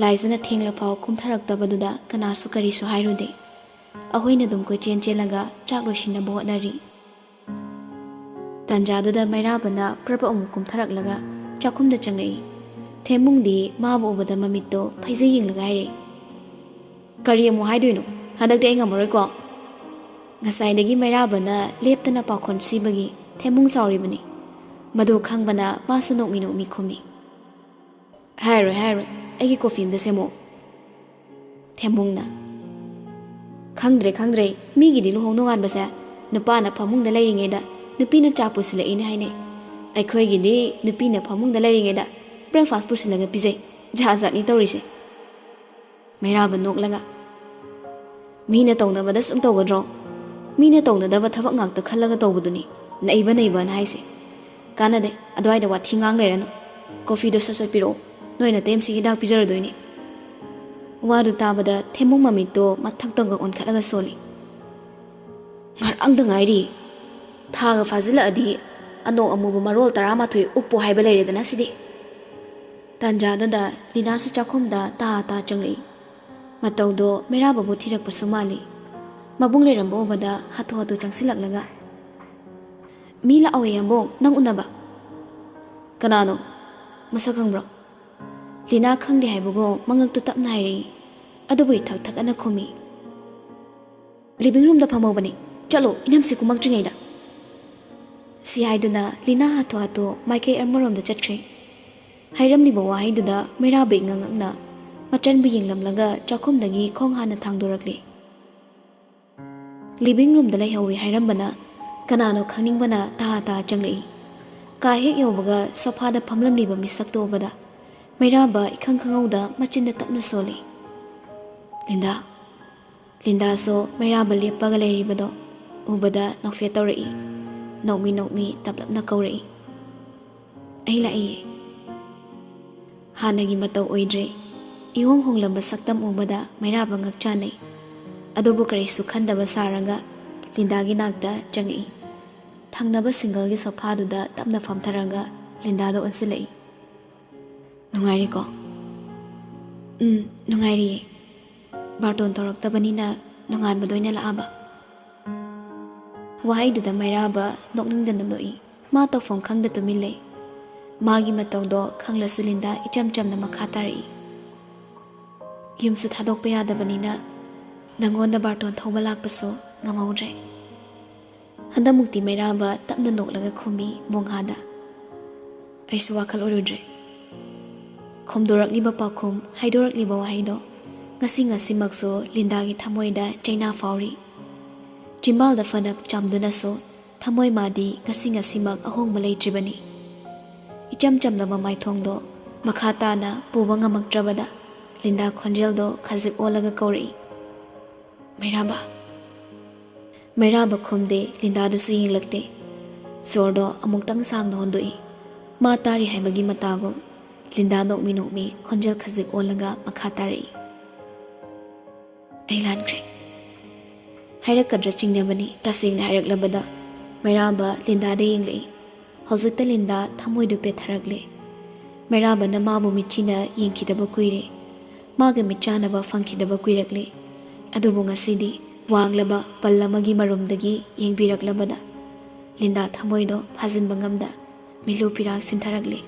ꯂꯥꯏꯖꯅ ꯊꯦꯡꯂꯐꯥꯎ ꯀꯨꯝꯊꯔꯛꯇꯕꯗꯨꯗ ꯀꯅꯥꯁꯨ ꯀꯔꯤꯁꯨ ꯍꯥꯏꯔꯨꯗꯦ꯫ ꯑꯩꯈꯣꯏꯅ ꯑꯗꯨꯝ ꯀꯣꯏꯆꯦꯟ ꯆꯦꯜꯂꯒ ꯆꯥꯛ ꯂꯣꯏꯁꯤꯟꯅꯕ ꯍꯣꯠꯅꯔꯤ꯫ ꯇꯥꯟꯖꯥꯗꯨꯗ ꯃꯩꯔꯥꯕꯅ ꯄ꯭ꯔꯞ ꯑꯃꯨꯛ ꯀꯨꯝꯊꯔꯛꯂꯒ ꯆꯥꯛꯈꯨꯝꯗ ꯆꯪꯂꯛꯏ꯫ ꯊꯦꯝꯃꯨꯡꯗꯤ ꯃꯥꯕꯨ ꯎꯕꯗ ꯃꯃꯤꯠꯇꯣ ꯐꯩꯖꯩ ꯌꯦꯡꯂꯒ ꯍꯥꯏꯔꯛꯏ, "ꯀꯔꯤ ꯑꯃꯨꯛ ꯍꯥꯏꯗꯣꯏꯅꯣ? ꯍꯟꯗꯛꯇꯤ ꯑꯩ ꯉꯝꯃꯔꯣꯏꯀꯣ!" ꯉꯁꯥꯏꯗꯒꯤ ꯃꯩꯔꯥꯕꯅ ꯂꯦꯞꯇꯅ ꯄꯥꯎꯈꯣꯟ ꯁꯤꯕꯒꯤ ꯊꯦꯝꯃꯨꯡ ꯆꯥꯎꯔꯤꯕꯅꯤ꯫ ꯃꯗꯨ ꯈꯪꯕꯅ ꯃꯥꯁꯨ ꯅꯣꯛꯃꯤ ꯅꯣꯛꯃꯤ ꯈꯨꯝꯃꯤ, "ꯍꯥꯏꯔꯣꯏ, ꯍꯥꯏꯔꯣꯏ, ꯑꯩꯒꯤ coffee ꯑꯃꯗ ꯁꯦꯝꯃꯣ꯫" ꯊꯦꯝꯃꯨꯡꯅ, "ꯈꯪꯗ꯭ꯔꯦ, ꯈꯪꯗ꯭ꯔꯦ, ꯃꯤꯒꯤꯗꯤ ꯂꯨꯍꯣꯡ ꯅꯣꯡꯉꯥꯟꯕꯁꯦ ꯅꯨꯄꯥꯅ ꯐꯃꯨꯡꯗ ꯂꯩꯔꯤꯉꯩꯗ ꯅꯨꯄꯤꯅ ꯆꯥ ꯄꯨꯁꯤꯜꯂꯛꯏꯅ ꯍꯥꯏꯅꯩ꯫ ꯑꯩꯈꯣꯏꯒꯤꯗꯤ ꯅꯨꯄꯤꯅ ꯐꯃꯨꯡꯗ ꯂꯩꯔꯤꯉꯩꯗ breakfast ꯄꯨꯁꯤꯜꯂꯒ ꯄꯤꯖꯩ꯫ ꯖꯥꯠ ꯖꯥꯠꯅꯤ ꯇꯧꯔꯤꯁꯦ꯫" ꯃꯩꯔꯥꯕ ꯅꯣꯛꯂꯒ, "ꯃꯤꯅ ꯇꯧꯅꯕꯗ ꯁꯨꯝ ꯇꯧꯒꯗ꯭ꯔꯣ? ꯃꯤꯅ ꯇꯧꯅꯗꯕ ꯊꯕꯛ ꯉꯥꯛꯇ ꯈꯜꯂꯒ ꯇꯧꯕꯗꯨꯅꯤ ꯅꯩꯕ ꯅꯩꯕꯅ ꯍꯥꯏꯁꯦ꯫ ꯀꯥꯟꯅꯗꯦ, ꯑꯗꯨꯋꯥꯏꯗ ꯋꯥꯊꯤ ꯉꯥꯡ ꯂꯩꯔꯅꯨ꯫ Coffeeꯗꯣ ꯁꯠ ꯁꯠ ꯄꯤꯔꯛꯑꯣ, ꯅꯣꯏ ꯅꯇꯩꯃꯁꯤꯒꯤ ꯍꯤꯗꯥꯛ ꯄꯤꯖꯔꯗꯣꯏꯅꯤ꯫" ꯋꯥꯗꯨ ꯇꯥꯕꯗ ꯊꯦꯝꯃꯨꯡ ꯃꯃꯤꯠꯇꯣ ꯃꯊꯛꯇꯒ ꯑꯣꯟꯈꯠꯂꯒ ꯁꯣꯜꯂꯤ꯫ "ꯉꯔꯥꯡꯗ ꯉꯥꯏꯔꯤ꯫ ꯊꯥꯒ ꯐꯥꯖꯤꯜꯂꯛꯑꯗꯤ ꯑꯅꯣꯛ ꯑꯃꯨꯕ ꯃꯔꯣꯜ ꯇꯔꯥꯃꯥꯊꯣꯏ ꯎꯞꯄꯣ ꯍꯥꯏꯕ ꯂꯩꯔꯦꯗꯅ ꯁꯤꯗꯤ꯫" ꯇꯥꯟꯖꯥꯗꯨꯗ ꯂꯤꯅꯥꯁꯨ ꯆꯥꯛꯈꯨꯝꯗ ꯇꯥ ꯇꯥ ꯆꯪꯂꯛꯏ꯫ ꯃꯇꯧꯗꯣ ꯃꯩꯔꯥꯕꯕꯨ ꯊꯤꯔꯛꯄꯁꯨ ꯃꯥꯜꯂꯤ꯫ ꯃꯕꯨꯡ ꯂꯩꯔꯝꯕ ꯎꯕꯗ ꯍꯥꯊꯨ ꯍꯥꯊꯨ ꯆꯪꯁꯤꯜꯂꯛꯂꯒ, "ꯃꯤ ꯂꯥꯛꯍꯧꯋꯦ ꯌꯥꯝꯕꯨꯡ, ꯅꯪ ꯎꯅꯕ꯫" "ꯀꯅꯥꯅꯣ? ꯃꯁꯛ ꯈꯪꯕ꯭ꯔꯣ?" ꯂꯤꯅꯥ ꯈꯪꯗꯦ ꯍꯥꯏꯕꯒꯨꯝ ꯃꯉꯛꯇꯨ ꯇꯞꯅ ꯍꯥꯏꯔꯛꯏ꯫ ꯑꯗꯨꯕꯨ ꯏꯊꯛ ꯊꯛ ꯑꯅ ꯈꯨꯝꯃꯤ, "Living roomꯗ ꯐꯝꯍꯧꯕꯅꯤ, ꯆꯠꯂꯣ, ꯏꯅꯝꯁꯤ ꯀꯨꯝꯃꯛꯇ꯭ꯔꯤꯉꯩꯗ꯫" ꯁꯤ ꯍꯥꯏꯗꯨꯅ ꯂꯤꯅꯥ ꯍꯥꯊꯨ ꯍꯥꯊꯨ ꯃꯥꯏꯀꯩ ꯑꯃꯔꯣꯝꯗ ꯆꯠꯈ꯭ꯔꯦ꯫ ꯍꯥꯏꯔꯝꯂꯤꯕ ꯋꯥꯍꯩꯗꯨꯗ ꯃꯩꯔꯥꯕ ꯏꯉꯛ ꯉꯛꯅ ꯃꯆꯟꯕꯨ ꯌꯦꯡꯂꯝꯂꯒ ꯆꯥꯛꯈꯨꯝꯗꯒꯤ ꯈꯣꯡ ꯍꯥꯟꯅ ꯊꯥꯡꯗꯣꯔꯛꯂꯦ꯫ "Living roomꯗ ꯂꯩꯍꯧꯋꯤ" ꯍꯥꯏꯔꯝꯕꯅ ꯀꯅꯥꯅꯣ ꯈꯪꯅꯤꯡꯕꯅ ꯇꯍꯥ ꯇꯍꯥ ꯆꯪꯂꯛꯏ꯫ ꯀꯥ ꯍꯦꯛ ꯌꯧꯕꯒ sofaꯗ ꯐꯝꯂꯝꯂꯤꯕ ꯃꯤꯁꯛꯇꯨ ꯎꯕꯗ ꯃꯩꯔꯥꯕ ꯏꯈꯪ ꯈꯪꯍꯧꯗ ꯃꯆꯤꯟꯗ ꯇꯞꯅ ꯁꯣꯜꯂꯤ꯫ "ꯂꯤꯟꯗꯥ!" ꯂꯤꯟꯗꯥꯁꯨ ꯃꯩꯔꯥꯕ ꯂꯦꯞꯄꯒ ꯂꯩꯔꯤꯕꯗꯣ ꯎꯕꯗ ꯅꯣꯛꯐꯦꯠ ꯇꯧꯔꯛꯏ꯫ ꯅꯣꯛꯃꯤ ꯅꯣꯛꯃꯤ ꯇꯞꯂꯞꯅ ꯀꯧꯔꯛꯏ, "ꯑꯩ ꯂꯥꯛꯏꯌꯦ꯫" ꯍꯥꯟꯅꯒꯤ ꯃꯇꯧ ꯑꯣꯏꯗ꯭ꯔꯦ꯫ ꯏꯍꯣꯡ ꯍꯣꯡꯂꯝꯕ ꯁꯛꯇꯝ ꯎꯕꯗ ꯃꯩꯔꯥꯕ ꯉꯛ ꯆꯥꯟꯅꯩ꯫ ꯑꯗꯨꯕꯨ ꯀꯔꯤꯁꯨ ꯈꯟꯗꯕ ꯁꯥꯔꯒ ꯂꯤꯟꯗꯥꯒꯤ ꯅꯥꯛꯇ ꯆꯪꯉꯛꯏ꯫ ꯊꯪꯅꯕ ꯁꯤꯡꯒꯜꯒꯤ ꯁꯣꯐꯥꯗꯨꯗ ꯇꯞꯅ ꯐꯝꯊꯔꯒ ꯂꯤꯟꯗꯥꯗ ꯑꯣꯟꯁꯤꯜꯂꯛꯏ꯫ "ꯅꯨꯡꯉꯥꯏꯔꯤꯀꯣ?" "ꯎꯝ, ꯅꯨꯡꯉꯥꯏꯔꯤꯌꯦ꯫ ꯕꯥꯔꯇꯣꯟ ꯇꯧꯔꯛꯇꯕꯅꯤꯅ ꯅꯣꯡꯉꯥꯟꯕꯗ ꯑꯣꯏꯅ ꯂꯥꯛꯑꯕ?" ꯋꯥꯍꯩꯗꯨꯗ ꯃꯩꯔꯥꯕ ꯅꯣꯛꯅꯤꯡꯗꯅ ꯅꯣꯛꯏ꯫ ꯃꯥ ꯇꯧꯐꯝ ꯈꯪꯗ ꯇꯨꯃꯤꯟ ꯂꯩ꯫ ꯃꯥꯒꯤ ꯃꯇꯧꯗꯣ ꯈꯪꯂꯁꯨ ꯂꯤꯟꯗꯥ ꯏꯆꯝ ꯆꯝꯅ ꯃꯈꯥ ꯇꯥꯔꯛꯏ꯫ "ꯌꯨꯝꯁꯨ ꯊꯥꯗꯣꯛꯄ ꯌꯥꯗꯕꯅꯤꯅ ꯅꯪꯉꯣꯟꯗ ꯕꯥꯔꯇꯣꯟ ꯊꯧꯕ ꯂꯥꯛꯄꯁꯨ ꯉꯝꯍꯧꯗ꯭ꯔꯦ꯫" ꯍꯟꯗꯛꯃꯨꯛꯇꯤ ꯃꯩꯔꯥꯕ ꯇꯞꯅ ꯅꯣꯛꯂꯒ ꯈꯨꯝꯃꯤ ꯃꯣꯡꯍꯥꯗ꯫ "ꯑꯩꯁꯨ ꯋꯥꯈꯜ ꯑꯣꯏꯔꯨꯗ꯭ꯔꯦ꯫" ꯈꯣꯝꯗꯣꯔꯛꯂꯤꯕ ꯄꯥꯎꯈꯨꯝ, ꯍꯥꯏꯗꯣꯔꯛꯂꯤꯕ ꯋꯥꯍꯩꯗꯣ ꯉꯁꯤ ꯉꯁꯤꯃꯛꯁꯨ ꯂꯤꯟꯗꯥꯒꯤ ꯊꯃꯣꯏꯗ ꯆꯩꯅꯥ ꯐꯥꯎꯔꯤ꯫ ꯆꯤꯝꯕꯥꯜꯗ ꯐꯅ ꯆꯥꯝꯗꯨꯅꯁꯨ ꯊꯃꯣꯏ ꯃꯥꯗꯤ ꯉꯁꯤ ꯉꯁꯤꯃꯛ ꯑꯍꯣꯡꯕ ꯂꯩꯇ꯭ꯔꯤꯕꯅꯤ꯫ ꯏꯆꯝ ꯆꯝꯂꯕ ꯃꯥꯏꯊꯣꯡꯗꯣ ꯃꯈꯥ ꯇꯥꯅ ꯄꯨꯕ ꯉꯝꯃꯛꯇ꯭ꯔꯕꯗ ꯂꯤꯟꯗꯥ ꯈꯣꯟꯖꯦꯜꯗꯣ ꯈꯖꯤꯛ ꯑꯣꯜꯂꯒ ꯀꯧꯔꯛꯏ, "ꯃꯩꯔꯥꯕ?" ꯃꯩꯔꯥꯕ ꯈꯨꯝꯗꯦ, ꯂꯤꯟꯗꯥꯗꯁꯨ ꯌꯦꯡꯂꯛꯇꯦ꯫ ꯁꯣꯔꯗꯣ ꯑꯃꯨꯛꯇꯪ ꯁꯥꯡꯅ ꯍꯣꯟꯗꯣꯛꯏ꯫ ꯃꯥ ꯇꯥꯔꯤ ꯍꯥꯏꯕꯒꯤ ꯃꯇꯥꯒꯨꯝ ꯂꯤꯟꯗꯥ ꯅꯣꯛꯃꯤ ꯅꯣꯛꯃꯤ ꯈꯣꯟꯖꯦꯜ ꯈꯖꯤꯛ ꯑꯣꯜꯂꯒ ꯃꯈꯥ ꯇꯥꯔꯛꯏ, "ꯑꯩ ꯂꯥꯟꯈ꯭ꯔꯦ꯫" ꯍꯥꯏꯔꯛꯀꯗ꯭ꯔꯥ ꯆꯤꯡꯅꯕꯅꯤ꯫ ꯇꯁꯦꯡꯅ ꯍꯥꯏꯔꯛꯂꯕꯗ ꯃꯩꯔꯥꯕ ꯂꯤꯟꯗꯥꯗ ꯌꯦꯡꯂꯛꯏ꯫ ꯍꯧꯖꯤꯛꯇ ꯂꯤꯟꯗꯥ ꯊꯃꯣꯏꯗꯨ ꯄꯦꯠꯊꯔꯛꯂꯦ꯫ ꯃꯩꯔꯥꯕꯅ ꯃꯥꯕꯨ ꯃꯤꯠꯆꯤꯅ ꯌꯦꯡꯈꯤꯗꯕ ꯀꯨꯏꯔꯦ꯫ ꯃꯥꯒ ꯃꯤꯠꯆꯥꯟꯅꯕ ꯐꯪꯈꯤꯗꯕ ꯀꯨꯏꯔꯛꯂꯦ꯫ ꯑꯗꯨꯕꯨ ꯉꯁꯤꯗꯤ ꯋꯥꯡꯂꯕ ꯄꯜ ꯑꯃꯒꯤ ꯃꯔꯨꯝꯗꯒꯤ ꯌꯦꯡꯕꯤꯔꯛꯂꯕꯗ ꯂꯤꯟꯗꯥ ꯊꯃꯣꯏꯗꯣ ꯐꯥꯖꯤꯟꯕ ꯉꯝꯗ ꯃꯤꯠꯂꯨ ꯄꯤꯔꯥꯡ ꯁꯤꯟꯊꯔꯛꯂꯦ꯫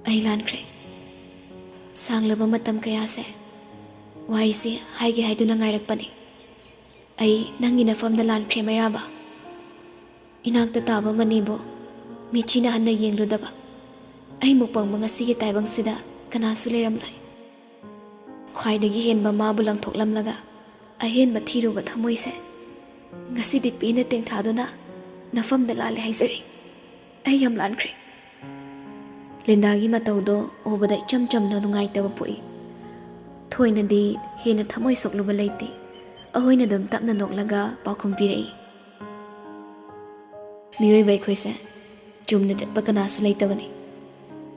"ꯑꯩ ꯂꯥꯟꯈ꯭ꯔꯦ꯫ ꯁꯥꯡꯂꯕ ꯃꯇꯝ ꯀꯌꯥꯁꯦ ꯋꯥꯍꯩꯁꯦ ꯍꯥꯏꯒꯦ ꯍꯥꯏꯗꯨꯅ ꯉꯥꯏꯔꯛꯄꯅꯤ꯫ ꯑꯩ ꯅꯪꯒꯤ ꯅꯐꯝꯗ ꯂꯥꯟꯈ꯭ꯔꯦ ꯃꯩꯔꯥꯕ꯫ ꯏꯅꯥꯛꯇ ꯇꯥꯕ ꯃꯅꯤꯕꯨ ꯃꯤꯠꯆꯤꯅ ꯍꯟꯅ ꯌꯦꯡꯂꯨꯗꯕ ꯑꯩꯃꯨꯛ ꯄꯪꯕ ꯉꯁꯤꯒꯤ ꯇꯥꯏꯕꯪꯁꯤꯗ ꯀꯅꯥꯁꯨ ꯂꯩꯔꯝꯂꯣꯏ꯫ ꯈ꯭ꯋꯥꯏꯗꯒꯤ ꯍꯦꯟꯕ ꯃꯥꯕꯨ ꯂꯪꯊꯣꯛꯂꯝꯂꯒ ꯑꯍꯦꯟꯕ ꯊꯤꯔꯨꯕ ꯊꯃꯣꯏꯁꯦ ꯉꯁꯤꯗꯤ ꯄꯦꯟꯅ ꯇꯦꯡꯊꯥꯗꯨꯅ ꯅꯐꯝꯗ ꯂꯥꯜꯂꯦ ꯍꯥꯏꯖꯔꯤ꯫ ꯑꯩ ꯌꯥꯝ ꯂꯥꯟꯈ꯭ꯔꯦ꯫" ꯂꯤꯟꯗꯥꯒꯤ ꯃꯇꯧꯗꯣ ꯎꯕꯗ ꯏꯆꯝ ꯆꯝꯅ ꯅꯨꯡꯉꯥꯏꯇꯕ ꯄꯣꯛꯏ꯫ ꯊꯣꯏꯅꯗꯤ ꯍꯦꯟꯅ ꯊꯃꯣꯏ ꯁꯣꯛꯂꯨꯕ ꯂꯩꯇꯦ꯫ ꯑꯍꯣꯏꯅ ꯑꯗꯨꯝ ꯇꯞꯅ ꯅꯣꯛꯂꯒ ꯄꯥꯎꯈꯨꯝ ꯄꯤꯔꯛꯏ, "ꯃꯤꯑꯣꯏꯕ ꯑꯩꯈꯣꯏꯁꯦ ꯆꯨꯝꯅ ꯆꯠꯄ ꯀꯅꯥꯁꯨ ꯂꯩꯇꯕꯅꯤ꯫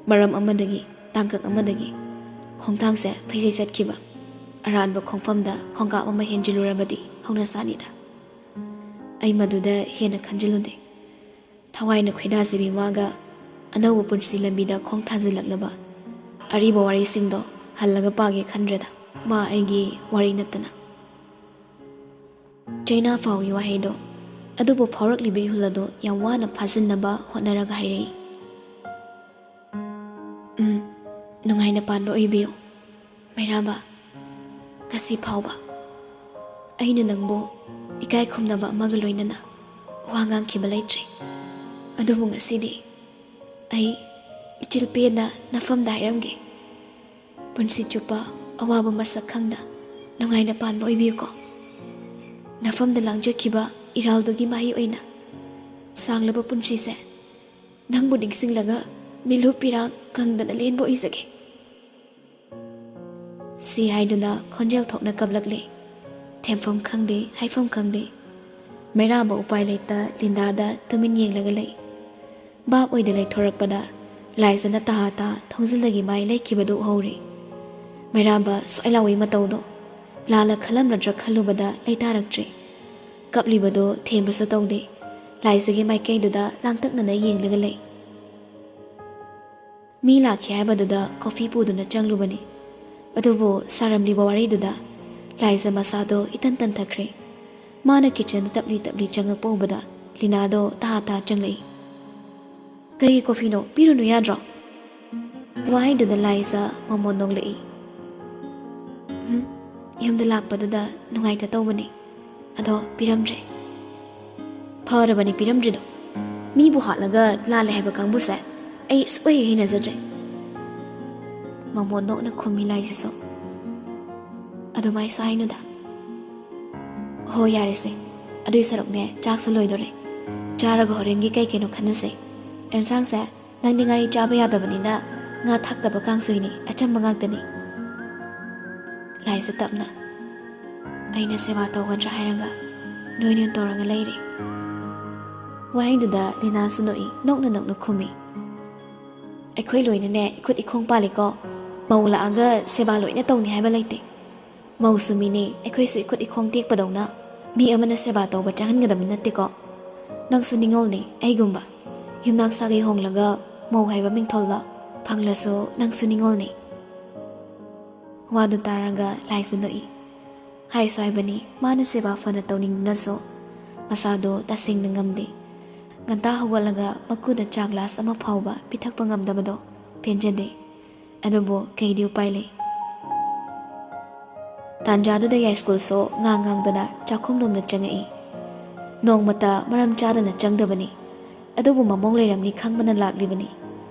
ꯃꯔꯝ ꯑꯃꯗꯒꯤ, ꯇꯥꯡꯀꯛ ꯑꯃꯗꯒꯤ ꯈꯣꯡꯊꯥꯡꯁꯦ ꯐꯩꯖꯩ ꯆꯠꯈꯤꯕ, ꯑꯔꯥꯟꯕ ꯈꯣꯡꯐꯝꯗ ꯈꯣꯡꯀꯥꯞ ꯑꯃ ꯍꯦꯟꯖꯤꯜꯂꯨꯔꯕꯗꯤ ꯍꯧꯅꯁꯥꯅꯤꯗ꯫ ꯑꯩ ꯃꯗꯨꯗ ꯍꯦꯟꯅ ꯈꯟꯖꯤꯜꯂꯨꯗꯦ꯫ ꯊꯋꯥꯏꯅ ꯈꯣꯏꯗꯥꯖꯕꯤ ꯃꯥꯒ ꯑꯅꯧꯕ ꯄꯨꯟꯁꯤ ꯂꯝꯕꯤꯗ ꯈꯣꯡ ꯊꯥꯡꯖꯤꯜꯂꯛꯂꯕ ꯑꯔꯤꯕ ꯋꯥꯔꯤꯁꯤꯡꯗꯣ ꯍꯜꯂꯒ ꯄꯥꯒꯦ ꯈꯟꯗ꯭ꯔꯦꯗ꯫ ꯃꯥ ꯑꯩꯒꯤ ꯋꯥꯔꯤ ꯅꯠꯇꯅ꯫ ꯆꯩꯅꯥ ꯐꯥꯎꯒꯤ ꯋꯥꯍꯩꯗꯣ ꯑꯗꯨꯕꯨ ꯐꯥꯎꯔꯛꯂꯤꯕ ꯏꯍꯨꯜ ꯑꯗꯨ ꯌꯥꯝ ꯋꯥꯅ ꯐꯥꯖꯤꯟꯅꯕ ꯍꯣꯠꯅꯔꯒ ꯍꯥꯏꯔꯛꯏ꯫ "ꯎꯝ, ꯅꯨꯡꯉꯥꯏꯅ ꯄꯥꯟꯕ ꯑꯣꯏꯕꯤꯌꯨ, ꯃꯩꯔꯥꯕ꯫ ꯉꯁꯤ ꯐꯥꯎꯕ ꯑꯩꯅ ꯅꯪꯕꯨ ꯏꯀꯥꯏ ꯈꯨꯝꯅꯕ ꯑꯃꯒ ꯂꯣꯏꯅꯅ ꯋꯥ ꯉꯥꯡꯈꯤꯕ ꯂꯩꯇ꯭ꯔꯤ꯫ ꯑꯗꯨꯕꯨ ꯉꯁꯤꯗꯤ ꯑꯩ ꯏꯆꯤꯜ ꯄꯦꯟꯅ ꯅꯐꯝꯗ ꯍꯥꯏꯔꯝꯒꯦ꯫ ꯄꯨꯟꯁꯤ ꯆꯨꯞꯄ ꯑꯋꯥꯕ ꯃꯁꯛ ꯈꯪꯅ ꯅꯨꯡꯉꯥꯏꯅ ꯄꯥꯟꯕ ꯑꯣꯏꯕꯤꯌꯨꯀꯣ꯫ ꯅꯐꯝꯗ ꯂꯥꯡꯖꯈꯤꯕ ꯏꯔꯥꯜꯗꯨꯒꯤ ꯃꯍꯩ ꯑꯣꯏꯅ ꯁꯥꯡꯂꯕ ꯄꯨꯟꯁꯤꯁꯦ ꯅꯪꯕꯨ ꯅꯤꯡꯁꯤꯡꯂꯒ ꯃꯤꯠꯂꯨ ꯄꯤꯔꯥꯡ ꯀꯪꯗꯅ ꯂꯦꯟꯕ ꯑꯣꯏꯖꯒꯦ"꯫ ꯁꯤ ꯍꯥꯏꯗꯨꯅ ꯈꯣꯟꯖꯦꯜ ꯊꯣꯛꯅ ꯀꯞꯂꯛꯂꯦ꯫ ꯊꯦꯝꯐꯝ ꯈꯪꯗꯦ, ꯍꯥꯏꯐꯝ ꯈꯪꯗꯦ꯫ ꯃꯩꯔꯥꯕ ꯎꯄꯥꯏ ꯂꯩꯇ ꯂꯤꯟꯗꯥꯗ ꯇꯨꯃꯤꯟ ꯌꯦꯡꯂꯒ ꯂꯩ꯫ ꯚꯥꯞ ꯑꯣꯏꯗ ꯂꯩꯊꯣꯔꯛꯄꯗ ꯂꯥꯏꯖꯅ ꯇꯍꯥ ꯇꯥ ꯊꯣꯡꯖꯤꯜꯗꯒꯤ ꯃꯥꯏ ꯂꯩꯈꯤꯕꯗꯨ ꯎꯍꯧꯔꯦ꯫ ꯃꯩꯔꯥꯕ ꯁ꯭ꯋꯥꯏ ꯂꯥꯎꯏ ꯃꯇꯧꯗꯣ ꯂꯥꯟꯅ ꯈꯜꯂꯝꯂꯗ꯭ꯔꯥ ꯈꯜꯂꯨꯕꯗ ꯂꯩꯇꯥꯔꯛꯇ꯭ꯔꯦ꯫ ꯀꯞꯂꯤꯕꯗꯣ ꯊꯦꯝꯕꯁꯨ ꯇꯧꯗꯦ꯫ ꯂꯥꯏꯖꯒꯤ ꯃꯥꯏꯀꯩꯗꯨꯗ ꯂꯥꯡꯇꯛꯅꯅ ꯌꯦꯡꯂꯒ ꯂꯩ꯫ ꯃꯤ ꯂꯥꯛꯈꯤ ꯍꯥꯏꯕꯗꯨꯗ ꯀꯣꯐꯤ ꯄꯨꯗꯨꯅ ꯆꯪꯂꯨꯕꯅꯤ꯫ ꯑꯗꯨꯕꯨ ꯁꯥꯔꯝꯂꯤꯕ ꯋꯥꯔꯤꯗꯨꯗ ꯂꯥꯏꯖ ꯃꯁꯥꯗꯣ ꯏꯇꯟ ꯇꯟꯊꯈ꯭ꯔꯦ꯫ ꯃꯥꯅ ꯀꯤꯠꯆꯟꯗ ꯇꯞꯂꯤ ꯇꯞꯂꯤ ꯆꯪꯉꯛꯄ ꯎꯕꯗ ꯂꯤꯅꯥꯗꯣ ꯇꯍꯥ ꯇꯍꯥ ꯆꯪꯂꯛꯏ꯫ "ꯀꯩꯒꯤ ꯀꯣꯐꯤꯅꯣ? ꯄꯤꯔꯨꯅꯨ ꯌꯥꯗ꯭ꯔꯣ?" ꯋꯥꯍꯩꯗꯨꯗ ꯂꯥꯏꯖ ꯃꯃꯣꯟ ꯅꯣꯛꯂꯛꯏ꯫ "ꯎꯝ, ꯌꯨꯝꯗ ꯂꯥꯛꯄꯗꯨꯗ ꯅꯨꯡꯉꯥꯏꯇ ꯇꯧꯕꯅꯤ꯫ ꯑꯗꯣ ꯄꯤꯔꯝꯗ꯭ꯔꯦ"꯫ "ꯐꯔꯕꯅꯤ ꯄꯤꯔꯝꯗ꯭ꯔꯤꯗꯣ꯫ ꯃꯤꯕꯨ ꯍꯥꯠꯂꯒ ꯂꯥꯜꯂꯦ ꯍꯥꯏꯕ ꯀꯥꯡꯕꯨꯁꯦ ꯑꯩ ꯁꯨꯛꯍꯩ ꯍꯩꯅꯖꯗ꯭ꯔꯦ"꯫ ꯃꯃꯣꯟ ꯅꯣꯛꯅ ꯈꯨꯝꯃꯤ ꯂꯥꯏꯖꯁꯨ꯫ "ꯑꯗꯨꯃꯥꯏꯁꯨ ꯍꯥꯏꯅꯨꯗ꯫ ꯍꯣ, ꯌꯥꯔꯦꯁꯦ꯫ ꯑꯗꯨꯏ ꯁꯔꯨꯛꯅꯦ, ꯆꯥꯛꯁꯨ ꯂꯣꯏꯗꯣꯔꯦ꯫ ꯆꯥꯔꯒ ꯍꯣꯔꯦꯟꯒꯤ ꯀꯩ ꯀꯩꯅꯣ ꯈꯟꯅꯁꯦ꯫ ꯑꯦꯟꯁꯥꯡꯁꯦ ꯅꯪꯗꯤ ꯉꯥꯔꯤ ꯆꯥꯕ ꯌꯥꯗꯕꯅꯤꯅ ꯉꯥ ꯊꯥꯛꯇꯕ ꯀꯥꯡꯁꯣꯏꯅꯤ, ꯑꯆꯝꯕ ꯉꯥꯛꯇꯅꯤ"꯫ ꯂꯥꯏꯖ ꯇꯞꯅ꯫ "ꯑꯩꯅ ꯁꯦꯕꯥ ꯇꯧꯒꯗ꯭ꯔꯥ ꯍꯥꯏꯔꯒ ꯅꯣꯏꯅ ꯇꯧꯔꯒ ꯂꯩꯔꯦ"꯫ ꯋꯥꯍꯩꯗꯨꯗ ꯂꯤꯅꯥꯁꯨ ꯅꯣꯛꯏ, ꯅꯣꯛꯅ ꯅꯣꯛꯅ ꯈꯨꯝꯃꯤ꯫ "ꯑꯩꯈꯣꯏ ꯂꯣꯏꯅꯅꯦ ꯏꯈꯨꯠ ꯏꯈꯣꯡ ꯄꯥꯜꯂꯤꯀꯣ꯫ ꯃꯧ ꯂꯥꯛꯑꯒ ꯁꯦꯕꯥ ꯂꯣꯏꯅ ꯇꯧꯅꯤ ꯍꯥꯏꯕ ꯂꯩꯇꯦ꯫ ꯃꯧꯁꯨ ꯃꯤꯅꯤ, ꯑꯩꯈꯣꯏꯁꯨ ꯏꯈꯨꯠ ꯏꯈꯣꯡ ꯇꯦꯛꯄꯗꯧꯅ"꯫ ꯃꯤ ꯑꯃꯅ ꯁꯦꯕꯥ ꯇꯧꯕ ꯆꯪꯍꯟꯒꯗꯕ ꯅꯠꯇꯦꯀꯣ꯫ ꯅꯪꯁꯨ ꯅꯤꯡꯉꯣꯜꯅꯤ ꯑꯩꯒꯨꯝꯕ꯫ ꯌꯨꯝꯅꯥꯛ ꯁꯥꯒꯩ ꯍꯣꯡꯂꯒ ꯃꯧ ꯍꯥꯏꯕ ꯃꯤꯡꯊꯣꯜꯂꯣ ꯐꯪꯂꯁꯨ ꯅꯪꯁꯨ ꯅꯤꯡꯉꯣꯜꯅꯤ꯫ ꯋꯥꯗꯨ ꯇꯥꯔꯒ ꯂꯥꯏꯖ ꯅꯣꯛꯏ꯫ ꯍꯥꯏꯁꯨ ꯍꯥꯏꯕꯅꯤ, ꯃꯥꯅ ꯁꯦꯕꯥ ꯐꯅ ꯇꯧꯅꯤꯡꯗꯨꯅꯁꯨ ꯃꯁꯥꯗꯣ ꯇꯁꯦꯡꯅ ꯉꯝꯗꯦ꯫ ꯉꯟꯇꯥ ꯍꯧꯒꯠꯂꯒ ꯃꯀꯨꯗ ꯆꯥ ꯒ꯭ꯂꯥꯁ ꯑꯃ ꯐꯥꯎꯕ ꯄꯤꯊꯛꯄ ꯉꯝꯗꯕꯗꯣ ꯄꯦꯟꯖꯗꯦ꯫ ꯑꯗꯨꯕꯨ ꯀꯩꯗꯤ ꯎꯄꯥꯏ ꯂꯩ? ꯇꯥꯟꯖꯥꯗꯨꯗ ꯌꯥꯏꯁ꯭ꯀꯨꯜꯁꯨ ꯉꯥꯡ ꯉꯥꯡꯗꯅ ꯆꯥꯛꯈꯨꯝꯂꯣꯝꯗ ꯆꯪꯉꯛꯏ꯫ ꯅꯣꯡꯃꯇ ꯃꯔꯝ ꯆꯥꯗꯅ ꯆꯪꯗꯕꯅꯤ꯫ ꯑꯗꯨꯕꯨ ꯃꯃꯧ ꯂꯩꯔꯝꯅꯤ ꯈꯪꯕꯅ ꯂꯥꯛꯂꯤꯕꯅꯤ꯫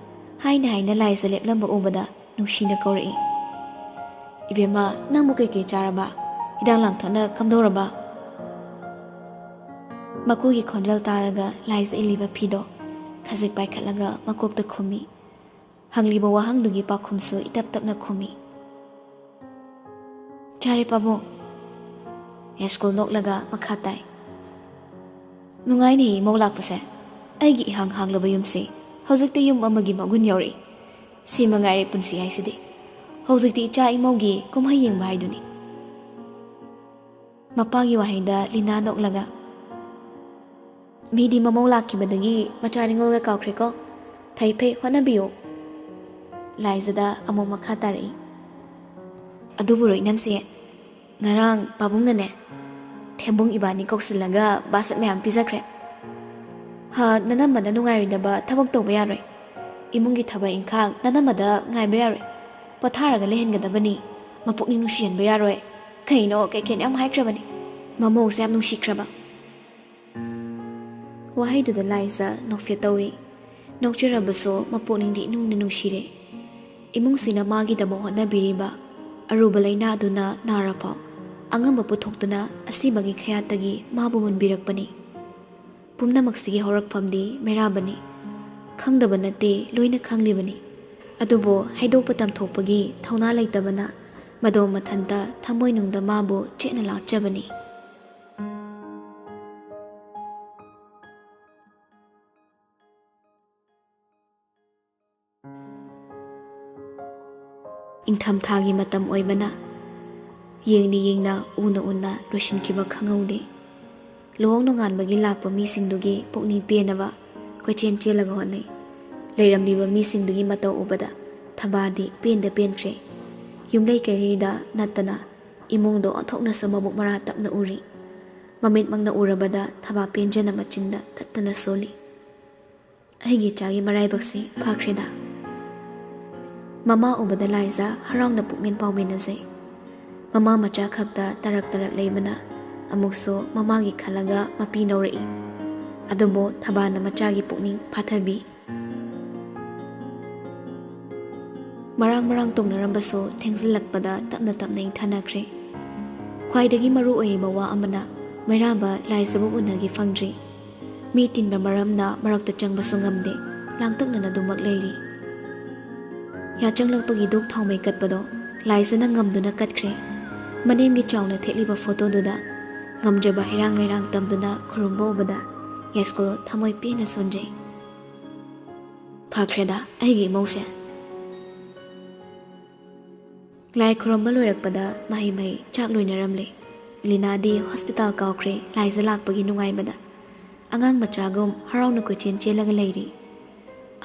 ꯍꯥꯏꯅ ꯍꯥꯏꯅ ꯂꯥꯏꯖ ꯂꯦꯞꯂꯝꯕ ꯎꯕꯗ ꯅꯨꯡꯁꯤꯅ ꯀꯧꯔꯛꯏ, "ꯏꯕꯦꯝꯃ, ꯅꯪꯕꯨ ꯀꯩꯀꯩ ꯆꯥꯔꯕ? ꯍꯤꯗꯥꯛ ꯂꯥꯡꯊꯛꯅ ꯀꯝꯗꯧꯔꯕ?" ꯃꯀꯨꯒꯤ ꯈꯣꯟꯖꯦꯜ ꯇꯥꯔꯒ ꯂꯥꯏꯖ ꯏꯜꯂꯤꯕ ꯐꯤꯗꯣ ꯈꯖꯤꯛ ꯄꯥꯏꯈꯠꯂꯒ ꯃꯀꯣꯛꯇ ꯈꯨꯝꯃꯤ꯫ ꯍꯪꯂꯤꯕ ꯋꯥꯍꯪꯗꯨꯒꯤ ꯄꯥꯎꯈꯨꯝꯁꯨ ꯏꯇꯞ ꯇꯞꯅ ꯈꯨꯝꯃꯤ꯫ "ꯆꯥꯔꯦ ꯄꯥꯕꯨꯡ꯫" ꯌꯥꯏꯁ꯭ꯀꯨꯜ ꯅꯣꯛꯂꯒ ꯃꯈꯥ ꯇꯥꯏ, "ꯅꯨꯡꯉꯥꯏꯅꯦ ꯏꯃꯧ ꯂꯥꯛꯄꯁꯦ꯫ ꯑꯩꯒꯤ ꯏꯍꯥꯡ ꯍꯥꯡꯂꯕ ꯌꯨꯝꯁꯦ ꯍꯧꯖꯤꯛꯇꯤ ꯌꯨꯝ ꯑꯃꯒꯤ ꯃꯒꯨꯟ ꯌꯧꯔꯛꯏ꯫ ꯁꯤ ꯃꯉꯥꯏꯔꯦ ꯄꯨꯟꯁꯤ ꯍꯥꯏꯁꯤꯗꯤ꯫ ꯍꯧꯖꯤꯛꯇꯤ ꯏꯆꯥ ꯏꯃꯧꯒꯤ ꯀꯨꯝꯍꯩ ꯌꯦꯡꯕ ꯍꯥꯏꯗꯨꯅꯤ꯫" ꯃꯄꯥꯒꯤ ꯋꯥꯍꯩꯗ ꯂꯤꯅꯥ ꯅꯣꯛꯂꯒ, "ꯃꯤꯗꯤ ꯃꯃꯧ ꯂꯥꯛꯈꯤꯕꯗꯒꯤ ꯃꯆꯥ ꯅꯤꯡꯉꯣꯜꯒ ꯀꯥꯎꯈ꯭ꯔꯦꯀꯣ꯫ ꯐꯩ ꯐꯩ, ꯍꯣꯠꯅꯕꯤꯌꯨ꯫" ꯂꯥꯏꯖꯗ ꯑꯃꯨꯛ ꯃꯈꯥ ꯇꯥꯔꯛꯏ, "ꯑꯗꯨꯕꯨꯔꯣ ꯏꯅꯝꯁꯦ, ꯉꯔꯥꯡ ꯄꯥꯕꯨꯡꯅꯅꯦ ꯊꯦꯝꯕꯨꯡ ꯏꯕꯥꯅꯤ ꯀꯧꯁꯤꯜꯂꯒ ꯕꯥꯁꯠ ꯃꯌꯥꯝ ꯄꯤꯖꯈ꯭ꯔꯦ꯫ ꯍꯥ, ꯅꯅꯝꯃꯅ ꯅꯨꯡꯉꯥꯏꯔꯣꯏꯗꯕ ꯊꯕꯛ ꯇꯧꯕ ꯌꯥꯔꯣꯏ꯫ ꯏꯃꯨꯡꯒꯤ ꯊꯕꯛ ꯏꯪꯈꯥꯡ ꯅꯅꯝꯃꯗ ꯉꯥꯏꯕ ꯌꯥꯔꯣꯏ꯫ ꯄꯣꯊꯥꯔꯒ ꯂꯩꯍꯟꯒꯗꯕꯅꯤ꯫ ꯃꯄꯨꯛꯅꯤꯡ ꯅꯨꯡꯁꯤꯍꯟꯕ ꯌꯥꯔꯣꯏ꯫ ꯀꯩꯅꯣ, ꯀꯩ ꯀꯩꯅꯣ ꯌꯥꯝ ꯍꯥꯏꯈ꯭ꯔꯕꯅꯤ꯫ ꯃꯃꯧꯁꯦ ꯌꯥꯝ ꯅꯨꯡꯁꯤꯈ꯭ꯔꯕ꯫" ꯋꯥꯍꯩꯗꯨꯗ ꯂꯥꯏꯖ ꯅꯣꯛꯐꯦꯠ ꯇꯧꯏ꯫ ꯅꯣꯛꯆꯔꯕꯁꯨ ꯃꯄꯨꯛꯅꯤꯡꯗꯤ ꯏꯅꯨꯡꯗ ꯅꯨꯡꯁꯤꯔꯦ꯫ ꯏꯃꯨꯡꯁꯤꯅ ꯃꯥꯒꯤꯗꯃꯛ ꯍꯣꯠꯅꯕꯤꯔꯤꯕ ꯑꯔꯨꯕ ꯂꯥꯏꯅꯥꯗꯨꯅ ꯅꯥꯔꯐꯥꯎ ꯑꯉꯝꯕ ꯄꯨꯊꯣꯛꯇꯨꯅ ꯑꯁꯤꯕꯒꯤ ꯈꯌꯥꯠꯇꯒꯤ ꯃꯥꯕꯨ ꯃꯨꯟꯕꯤꯔꯛꯄꯅꯤ꯫ ꯄꯨꯝꯅꯃꯛꯁꯤꯒꯤ ꯍꯧꯔꯛꯐꯝꯗꯤ ꯃꯩꯔꯥꯕꯅꯤ꯫ ꯈꯪꯗꯕ ꯅꯠꯇꯦ, ꯂꯣꯏꯅ ꯈꯪꯂꯤꯕꯅꯤ꯫ ꯑꯗꯨꯕꯨ ꯍꯥꯏꯗꯣꯛꯄ ꯇꯝꯊꯣꯛꯄꯒꯤ ꯊꯧꯅꯥ ꯂꯩꯇꯕꯅ ꯃꯗꯣꯝ ꯃꯊꯟꯇ ꯊꯃꯣꯏꯅꯨꯡꯗ ꯃꯥꯕꯨ ꯆꯦꯠꯅ ꯂꯥꯠꯆꯕꯅꯤ꯫ ꯏꯪꯊꯝꯊꯥꯒꯤ ꯃꯇꯝ ꯑꯣꯏꯕꯅ ꯌꯦꯡꯅ ꯌꯦꯡꯅ, ꯎꯅ ꯎꯅ ꯂꯣꯏꯁꯤꯟꯈꯤꯕ ꯈꯪꯍꯧꯗꯦ꯫ ꯂꯨꯍꯣꯡ ꯅꯣꯡꯉꯥꯟꯕꯒꯤ ꯂꯥꯛꯄ ꯃꯤꯁꯤꯡꯗꯨꯒꯤ ꯄꯨꯛꯅꯤꯡ ꯄꯦꯟꯅꯕ ꯀꯣꯏꯆꯦꯟ ꯆꯦꯜꯂꯒ ꯍꯣꯠꯅꯩ꯫ ꯂꯩꯔꯝꯂꯤꯕ ꯃꯤꯁꯤꯡꯗꯨꯒꯤ ꯃꯇꯧ ꯎꯕꯗ ꯊꯕꯥꯗꯤ ꯄꯦꯟꯗ ꯄꯦꯟꯈ꯭ꯔꯦ꯫ ꯌꯨꯝꯂꯩ ꯀꯩꯔꯩꯗ ꯅꯠꯇꯅ ꯏꯃꯨꯡꯗꯣ ꯑꯣꯟꯊꯣꯛꯅꯁꯨ ꯃꯕꯨꯛ ꯃꯔꯥ ꯇꯞꯅ ꯎꯔꯤ꯫ ꯃꯃꯤꯠꯃꯛꯅ ꯎꯔꯕꯗ ꯊꯕꯥ ꯄꯦꯟꯖꯅ ꯃꯆꯤꯟꯗ ꯊꯠꯇꯅ ꯁꯣꯜꯂꯤ꯫ "ꯑꯩꯒꯤ ꯏꯆꯥꯒꯤ ꯃꯔꯥꯏꯕꯛꯁꯤ ꯐꯈ꯭ꯔꯦꯗ꯫" ꯃꯃꯥ ꯎꯕꯗ ꯂꯥꯏꯖ ꯍꯔꯥꯎꯅ ꯄꯨꯛꯃꯦꯟ ꯄꯥꯎꯃꯤꯟꯅꯖꯩ꯫ ꯃꯃꯥ ꯃꯆꯥ ꯈꯛꯇ ꯇꯔꯛ ꯇꯔꯛ ꯂꯩꯕꯅ ꯑꯃꯨꯛꯁꯨ ꯃꯃꯥꯒꯤ ꯈꯜꯂꯒ ꯃꯄꯤ ꯅꯧꯔꯛꯏ꯫ ꯑꯗꯨꯕꯨ ꯊꯕꯥꯅ ꯃꯆꯥꯒꯤ ꯄꯨꯛꯅꯤꯡ ꯐꯥꯊꯕꯤ꯫ ꯃꯔꯥꯡ ꯃꯔꯥꯡ ꯇꯧꯅꯔꯝꯕꯁꯨ ꯊꯦꯡꯖꯤꯜꯂꯛꯄꯗ ꯇꯞꯅ ꯇꯞꯅ ꯏꯪꯊꯅꯈ꯭ꯔꯦ꯫ ꯈ꯭ꯋꯥꯏꯗꯒꯤ ꯃꯔꯨ ꯑꯣꯏꯔꯤꯕ ꯋꯥ ꯑꯃꯅ, ꯃꯩꯔꯥꯕ ꯂꯥꯏꯖꯕꯨ ꯎꯅꯒꯦ ꯐꯪꯗ꯭ꯔꯤ꯫ ꯃꯤ ꯇꯤꯟꯕ ꯃꯔꯝꯅ ꯃꯔꯛꯇ ꯆꯪꯕꯁꯨ ꯉꯝꯗꯦ, ꯂꯥꯡꯇꯛꯅꯅ ꯑꯗꯨꯃꯛ ꯂꯩꯔꯤ꯫ ꯌꯥꯆꯪꯂꯛꯄꯒꯤ ꯙꯨꯞ ꯊꯥꯎꯃꯩ ꯀꯠꯄꯗꯣ ꯂꯥꯏꯖꯅ ꯉꯝꯗꯨꯅ ꯀꯠꯈ꯭ꯔꯦ꯫ ꯃꯅꯦꯝꯒꯤ ꯆꯥꯎꯅ ꯊꯦꯠꯂꯤꯕ ꯐꯣꯇꯣꯗꯨꯗ ꯉꯝꯖꯕ ꯍꯩꯔꯥꯡ ꯂꯩꯔꯥꯡ ꯇꯝꯗꯨꯅ ꯈꯨꯔꯨꯝꯕ ꯎꯕꯗ ꯌꯥꯏꯁꯀꯨꯜ ꯊꯃꯣꯏ ꯄꯦꯟꯅ ꯁꯣꯟꯖꯩ꯫ "ꯐꯈ꯭ꯔꯦꯗ ꯑꯩꯒꯤ ꯏꯃꯧꯁꯦ꯫" ꯂꯥꯏ ꯈꯨꯔꯨꯝꯕ ꯂꯣꯏꯔꯛꯄꯗ ꯃꯍꯩ ꯃꯍꯩ ꯆꯥꯛ ꯂꯣꯏꯅꯔꯝꯂꯦ꯫ ꯂꯤꯅꯥꯗꯤ ꯍꯣꯁꯄꯤꯇꯥꯜ ꯀꯥꯎꯈ꯭ꯔꯦ ꯂꯥꯏꯖ ꯂꯥꯛꯄꯒꯤ ꯅꯨꯡꯉꯥꯏꯕꯗ꯫ ꯑꯉꯥꯡ ꯃꯆꯥꯒꯨꯝ ꯍꯔꯥꯎꯅ ꯀꯣꯏꯆꯦꯟ ꯆꯦꯜꯂꯒ ꯂꯩꯔꯤ꯫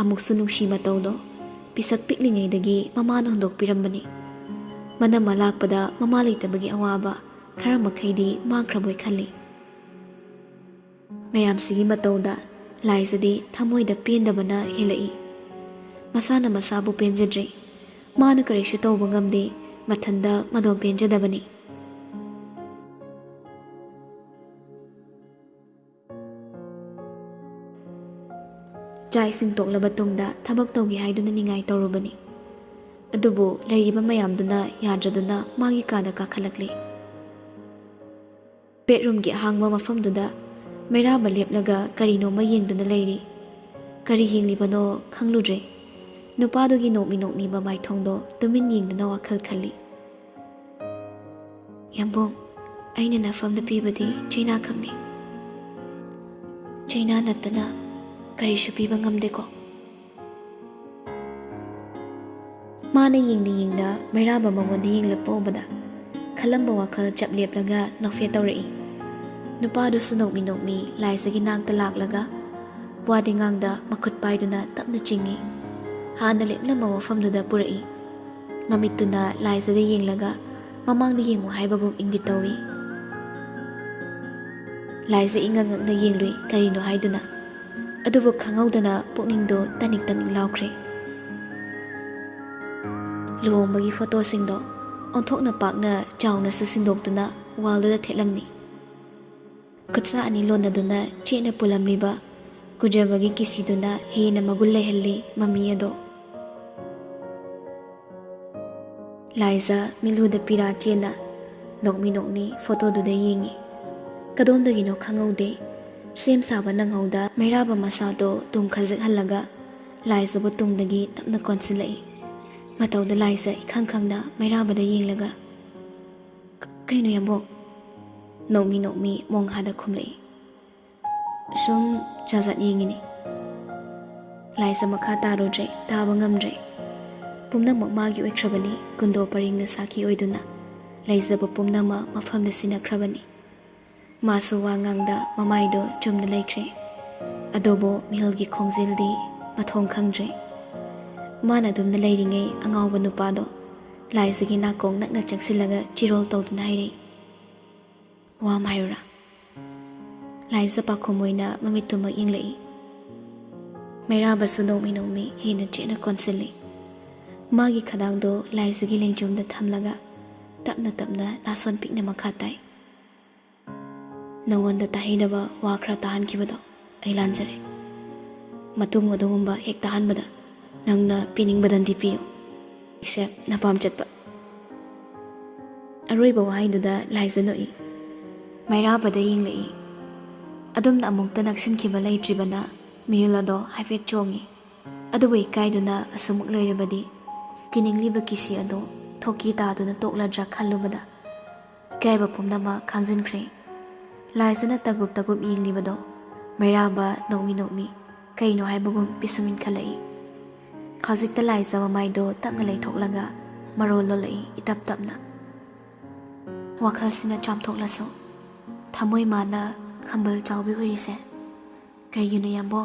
ꯑꯃꯨꯛꯁꯨ ꯅꯨꯡꯁꯤ ꯃꯇꯧꯗꯣ꯫ ꯄꯤꯁꯛ ꯄꯤꯛꯂꯤꯉꯩꯗꯒꯤ ꯃꯃꯥꯅ ꯍꯨꯟꯗꯣꯛꯄꯤꯔꯝꯕꯅꯤ꯫ ꯃꯅꯝꯃ ꯂꯥꯛꯄꯗ ꯃꯃꯥ ꯂꯩꯇꯕꯒꯤ ꯑꯋꯥꯕ ꯈꯔ ꯃꯈꯩꯗꯤ ꯃꯥꯡꯈ꯭ꯔꯕꯣꯏ ꯈꯜꯂꯤ꯫ ꯃꯌꯥꯝꯁꯤꯒꯤ ꯃꯇꯧꯗ ꯂꯥꯏꯖꯗꯤ ꯊꯃꯣꯏꯗ ꯄꯦꯟꯗꯕꯅ ꯍꯦꯜꯂꯛꯏ꯫ ꯃꯁꯥꯅ ꯃꯁꯥꯕꯨ ꯄꯦꯟꯖꯗ꯭ꯔꯦ꯫ ꯃꯥꯅ ꯀꯔꯤꯁꯨ ꯇꯧꯕ ꯉꯝꯗꯦ, ꯃꯊꯟꯗ ꯃꯗꯣꯝ ꯄꯦꯟꯖꯗꯕꯅꯤ꯫ ꯆꯥꯛ ꯏꯁꯤꯡ ꯇꯣꯛꯂꯕ ꯇꯨꯡꯗ ꯊꯕꯛ ꯇꯧꯒꯦ ꯍꯥꯏꯗꯨꯅ ꯅꯤꯡꯉꯥꯏ ꯇꯧꯔꯨꯕꯅꯤ꯫ ꯑꯗꯨꯕꯨ ꯂꯩꯔꯤꯕ ꯃꯌꯥꯝꯗꯨꯅ ꯌꯥꯗ꯭ꯔꯗꯨꯅ ꯃꯥꯒꯤ ꯀꯥꯗ ꯀꯥꯈꯠꯂꯛꯂꯤ꯫ ꯕꯦꯗꯔꯨꯝꯒꯤ ꯑꯍꯥꯡꯕ ꯃꯐꯝꯗꯨꯗ ꯃꯩꯔꯥꯕ ꯂꯦꯞꯂꯒ ꯀꯔꯤꯅꯣꯃ ꯌꯦꯡꯗꯨꯅ ꯂꯩꯔꯤ꯫ ꯀꯔꯤ ꯌꯦꯡꯂꯤꯕꯅꯣ ꯈꯪꯂꯨꯗ꯭ꯔꯦ꯫ ꯅꯨꯄꯥꯗꯨꯒꯤ ꯅꯣꯛꯃꯤ ꯅꯣꯛꯃꯤꯕ ꯃꯥꯏꯊꯣꯡꯗꯣ ꯇꯨꯃꯤꯟ ꯌꯦꯡꯗꯨꯅ ꯋꯥꯈꯜ ꯈꯜꯂꯤ꯫ "ꯌꯥꯝꯕꯨꯡ, ꯑꯩꯅ ꯅꯐꯝꯗ ꯄꯤꯕꯗꯤ ꯆꯩꯅꯥꯈꯛꯅꯤ꯫ ꯆꯩꯅꯥ ꯅꯠꯇꯅ ꯀꯔꯤꯁꯨ ꯄꯤꯕ ꯉꯝꯗꯦꯀꯣ?" ꯃꯥꯅ ꯌꯦꯡꯅ ꯌꯦꯡꯅ ꯃꯩꯔꯥꯕ ꯃꯉꯣꯟꯗ ꯌꯦꯡꯂꯛꯄ ꯎꯕꯗ ꯈꯜꯂꯝꯕ ꯋꯥꯈꯜ ꯆꯞ ꯂꯦꯞꯂꯒ ꯅꯣꯛꯐꯦꯠ ꯇꯧꯔꯛꯏ꯫ ꯅꯨꯄꯥꯗꯨꯁꯨ ꯅꯣꯛꯃꯤ ꯅꯣꯛꯃꯤ ꯂꯥꯏꯖꯒꯤ ꯅꯥꯛꯇ ꯂꯥꯛꯂꯒ ꯋꯥꯗꯤ ꯉꯥꯡꯗ ꯃꯈꯨꯠ ꯄꯥꯏꯗꯨꯅ ꯇꯞꯅ ꯆꯤꯡꯏ꯫ ꯍꯥꯟꯅ ꯂꯦꯞꯂꯝꯕ ꯃꯐꯝꯗꯨꯗ ꯄꯨꯔꯛꯏ꯫ ꯃꯃꯤꯠꯇꯨꯅ ꯂꯥꯏꯖꯗ ꯌꯦꯡꯂꯒ ꯃꯃꯥꯡꯗ ꯌꯦꯡꯉꯨ ꯍꯥꯏꯕꯒꯨꯝ ꯏꯪꯒꯤꯠ ꯇꯧꯏ꯫ ꯂꯥꯏꯖ ꯏꯉꯛ ꯉꯛꯅ ꯌꯦꯡꯂꯨꯏ, ꯀꯔꯤꯅꯣ ꯍꯥꯏꯗꯨꯅ꯫ ꯑꯗꯨꯕꯨ ꯈꯪꯍꯧꯗꯅ ꯄꯨꯛꯅꯤꯡꯗꯣ ꯇꯅꯤꯛ ꯇꯅꯤꯛ ꯂꯥꯎꯈ꯭ꯔꯦ꯫ ꯂꯨꯍꯣꯡꯕꯒꯤ ꯐꯣꯇꯣꯁꯤꯡꯗꯣ ꯑꯣꯟꯊꯣꯛꯅ ꯄꯥꯛꯅ ꯆꯥꯎꯅꯁꯨ ꯁꯤꯟꯗꯣꯛꯇꯨꯅ ꯋꯥꯜꯗꯨꯗ ꯊꯦꯠꯂꯝꯃꯤ꯫ ꯈꯨꯠꯁꯥ ꯑꯅꯤ ꯂꯣꯟꯅꯗꯨꯅ ꯆꯦꯠꯅ ꯄꯨꯜꯂꯝꯂꯤꯕ ꯀꯨꯖꯕꯒꯤ ꯀꯤꯁꯤꯗꯨꯅ ꯍꯦꯟꯅ ꯃꯒꯨꯟ ꯂꯩꯍꯜꯂꯤ ꯃꯃꯤ ꯑꯗꯣ꯫ ꯂꯥꯏꯖ ꯃꯤꯠꯂꯨꯗ ꯄꯤꯔꯥ ꯆꯦꯟꯅ ꯅꯣꯛꯃꯤ ꯅꯣꯛꯃꯤ ꯐꯣꯇꯣꯗꯨꯗ ꯌꯦꯡꯉꯤ꯫ ꯀꯗꯣꯝꯗꯒꯤꯅꯣ ꯈꯪꯍꯧꯗꯦ, ꯁꯦꯝ ꯁꯥꯕ ꯅꯪꯍꯧꯗ ꯃꯩꯔꯥꯕ ꯃꯁꯥꯗꯣ ꯇꯨꯝ ꯈꯖꯤꯛꯍꯜꯂꯒ ꯂꯥꯏꯖꯕꯨ ꯇꯨꯡꯗꯒꯤ ꯇꯞꯅ ꯀꯣꯟꯁꯤꯜꯂꯛꯏ꯫ ꯃꯇꯧꯗ ꯂꯥꯏꯖ ꯏꯈꯪ ꯈꯪꯅ ꯃꯩꯔꯥꯕꯗ ꯌꯦꯡꯂꯒ, "ꯀ-, ꯀꯩꯅꯣ ꯌꯥꯝꯕꯣꯛ?" ꯅꯣꯛꯃꯤ ꯅꯣꯛꯃꯤ ꯃꯣꯡꯍꯥꯗ ꯈꯨꯝꯂꯛꯏ꯫ "ꯁꯨꯝ ꯖꯥꯠ ꯖꯥꯠ ꯌꯦꯡꯉꯤꯅꯤ꯫" ꯂꯥꯏꯖ ꯃꯈꯥ ꯇꯥꯔꯨꯗ꯭ꯔꯦ, ꯇꯥꯕ ꯉꯝꯗ꯭ꯔꯦ꯫ ꯄꯨꯝꯅꯃꯛ ꯃꯥꯒꯤ ꯑꯣꯏꯈ꯭ꯔꯕꯅꯤ, ꯀꯨꯟꯗꯣ ꯄꯔꯤꯡꯅ ꯁꯥꯈꯤ ꯑꯣꯏꯗꯨꯅ꯫ ꯂꯩꯖꯕ ꯄꯨꯝꯅꯃꯛ ꯃꯐꯝꯗ ꯁꯤꯟꯅꯈ꯭ꯔꯕꯅꯤ꯫ ꯃꯥꯁꯨ ꯋꯥ ꯉꯥꯡꯗ ꯃꯃꯥꯏꯗꯣ ꯆꯨꯝꯅ ꯂꯩꯈ꯭ꯔꯦ꯫ ꯑꯗꯨꯕꯨ ꯃꯤꯍꯨꯜꯒꯤ ꯈꯣꯡꯖꯦꯜꯗꯤ ꯃꯊꯣꯡ ꯈꯪꯗ꯭ꯔꯦ꯫ ꯃꯥꯅ ꯑꯗꯨꯝꯅ ꯂꯩꯔꯤꯉꯩ ꯑꯉꯥꯎꯕ ꯅꯨꯄꯥꯗꯣ ꯂꯥꯏꯖꯒꯤ ꯅꯥꯀꯣꯡ ꯅꯛꯅ ꯆꯪꯁꯤꯜꯂꯒ ꯆꯤꯔꯣꯜ ꯇꯧꯗꯨꯅ ꯍꯥꯏꯔꯛꯏ, "ꯋꯥ ꯑꯃ ꯍꯥꯏꯔꯨꯔꯥ?" ꯂꯥꯏꯖ ꯄꯥꯈꯨꯝ ꯑꯣꯏꯅ ꯃꯃꯤꯠꯇꯨꯃꯛ ꯌꯦꯡꯂꯛꯏ꯫ ꯃꯩꯔꯥꯕꯁꯨ ꯅꯣꯡꯃꯤ ꯅꯣꯡꯃꯤ ꯍꯦꯟꯅ ꯆꯦꯠꯅ ꯀꯣꯟꯁꯤꯜꯂꯤ꯫ ꯃꯥꯒꯤ ꯈꯗꯥꯡꯗꯣ ꯂꯥꯏꯖꯒꯤ ꯂꯦꯡꯖꯨꯝꯗ ꯊꯝꯂꯒ ꯇꯞꯅ ꯇꯞꯅ ꯅꯥꯁꯣꯟ ꯄꯤꯛꯅ ꯃꯈꯥ ꯇꯥꯏ꯫ "ꯅꯉꯣꯟꯗ ꯇꯥꯍꯩꯗꯕ ꯋꯥ ꯈꯔ ꯇꯥꯍꯟꯈꯤꯕꯗꯣ ꯑꯩ ꯂꯥꯟꯖꯔꯦ꯫ ꯃꯇꯨꯡ ꯑꯗꯨꯒꯨꯝꯕ ꯍꯦꯛ ꯇꯥꯍꯟꯕꯗ ꯅꯪꯅ ꯄꯤꯅꯤꯡꯕꯗꯟꯗꯤ ꯄꯤꯌꯨ꯫ ꯑꯦꯛꯁꯦꯞ ꯅꯄꯥꯝ ꯆꯠꯄ꯫" ꯑꯔꯣꯏꯕ ꯋꯥꯍꯩꯗꯨꯗ ꯂꯥꯏꯖ ꯅꯣꯛꯏ꯫ ꯃꯩꯔꯥꯕꯗ ꯌꯦꯡꯂꯛꯏ꯫ ꯑꯗꯨꯝꯅ ꯑꯃꯨꯛꯇ ꯅꯛꯁꯤꯟꯈꯤꯕ ꯂꯩꯇ꯭ꯔꯤꯕꯅ ꯃꯤꯍꯨꯜ ꯑꯗꯣ ꯍꯥꯏꯐꯦꯠ ꯆꯣꯡꯉꯤ꯫ ꯑꯗꯨꯕꯨ ꯏꯀꯥꯏꯗꯨꯅ ꯑꯁꯨꯃꯛ ꯂꯩꯔꯕꯗꯤ ꯀꯤꯅꯤꯡꯂꯤꯕ ꯀꯤꯁꯤ ꯑꯗꯣ ꯊꯣꯛꯀꯤ ꯇꯥꯗꯨꯅ ꯇꯣꯛꯂꯗ꯭ꯔꯥ ꯈꯜꯂꯨꯕꯗ ꯏꯀꯥꯏꯕ ꯄꯨꯝꯅꯃꯛ ꯈꯥꯡꯖꯤꯟꯈ꯭ꯔꯦ꯫ ꯂꯥꯏꯖꯅ ꯇꯒꯨꯞ ꯇꯒꯨꯞ ꯌꯦꯡꯂꯤꯕꯗꯣ ꯃꯩꯔꯥꯕ ꯅꯣꯛꯃꯤ ꯅꯣꯛꯃꯤ ꯀꯩꯅꯣ ꯍꯥꯏꯕꯒꯨꯝ ꯄꯤꯁꯨꯝ ꯏꯟꯈꯠꯂꯛꯏ꯫ ꯍꯧꯖꯤꯛꯇ ꯂꯥꯏꯖ ꯃꯃꯥꯏꯗꯣ ꯇꯞꯅ ꯂꯩꯊꯣꯛꯂꯒ ꯃꯔꯣꯜ ꯂꯣꯜꯂꯛꯏ ꯏꯇꯞ ꯇꯞꯅ꯫ ꯋꯥꯈꯜꯁꯤꯅ ꯆꯥꯝꯊꯣꯛꯂꯁꯨ ꯊꯃꯣꯏ ꯃꯥꯅ ꯈꯝꯕꯜ ꯆꯥꯎꯕꯤ ꯑꯣꯏꯔꯤꯁꯦ ꯀꯩꯒꯤꯅꯣ ꯌꯥꯝꯕꯣ?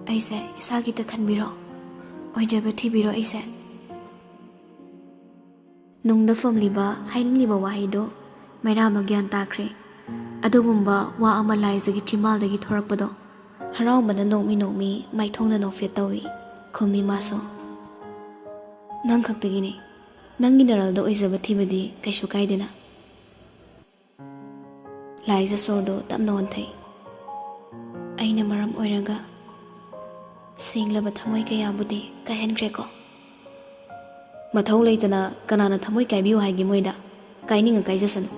ꯑꯩꯁꯦ ꯏꯁꯥꯒꯤꯗ ꯈꯟꯕꯤꯔꯣ, ꯑꯣꯏꯖꯕ ꯊꯤꯕꯤꯔꯣ ꯑꯩꯁꯦ꯫ ꯅꯨꯡꯗ ꯐꯨꯝꯂꯤꯕ ꯍꯥꯏꯅꯤꯡꯂꯤꯕ ꯋꯥꯍꯩꯗꯣ ꯃꯩꯔꯥꯕ ꯒ꯭ꯌꯥꯟ ꯇꯥꯈ꯭ꯔꯦ꯫ ꯑꯗꯨꯒꯨꯝꯕ ꯋꯥ ꯑꯃ ꯂꯥꯏꯖꯒꯤ ꯆꯤꯝꯕꯥꯜꯗꯒꯤ ꯊꯣꯔꯛꯄꯗꯣ ꯍꯔꯥꯎꯕꯅ ꯅꯣꯛꯃꯤ ꯅꯣꯛꯃꯤ ꯃꯥꯏꯊꯣꯡꯗ ꯅꯣꯛꯐꯦꯠ ꯇꯧꯏ꯫ ꯈꯨꯝꯃꯤ ꯃꯥꯁꯨ, "ꯅꯪ ꯈꯛꯇꯒꯤꯅꯤ꯫ ꯅꯪꯒꯤ ꯅꯔꯜꯗ ꯑꯣꯏꯖꯕ ꯊꯤꯕꯗꯤ ꯀꯩꯁꯨ ꯀꯥꯏꯗꯦꯅ꯫" ꯂꯥꯏꯖ ꯁꯣꯔꯗꯨ ꯇꯞꯅ ꯍꯣꯟꯊꯩ꯫ "ꯑꯩꯅ ꯃꯔꯝ ꯑꯣꯏꯔꯒ ꯁꯦꯡꯂꯕ ꯊꯃꯣꯏ ꯀꯌꯥꯕꯨꯗꯤ ꯀꯥꯏꯍꯟꯈ꯭ꯔꯦꯀꯣ꯫" "ꯃꯊꯧ ꯂꯩꯇꯅ ꯀꯅꯥꯅ ꯊꯃꯣꯏ ꯀꯥꯏꯕꯤꯌꯨ ꯍꯥꯏꯒꯦ ꯃꯣꯏꯗ? ꯀꯥꯏꯅꯤꯡꯉ ꯀꯥꯏꯖꯁꯅꯨ꯫"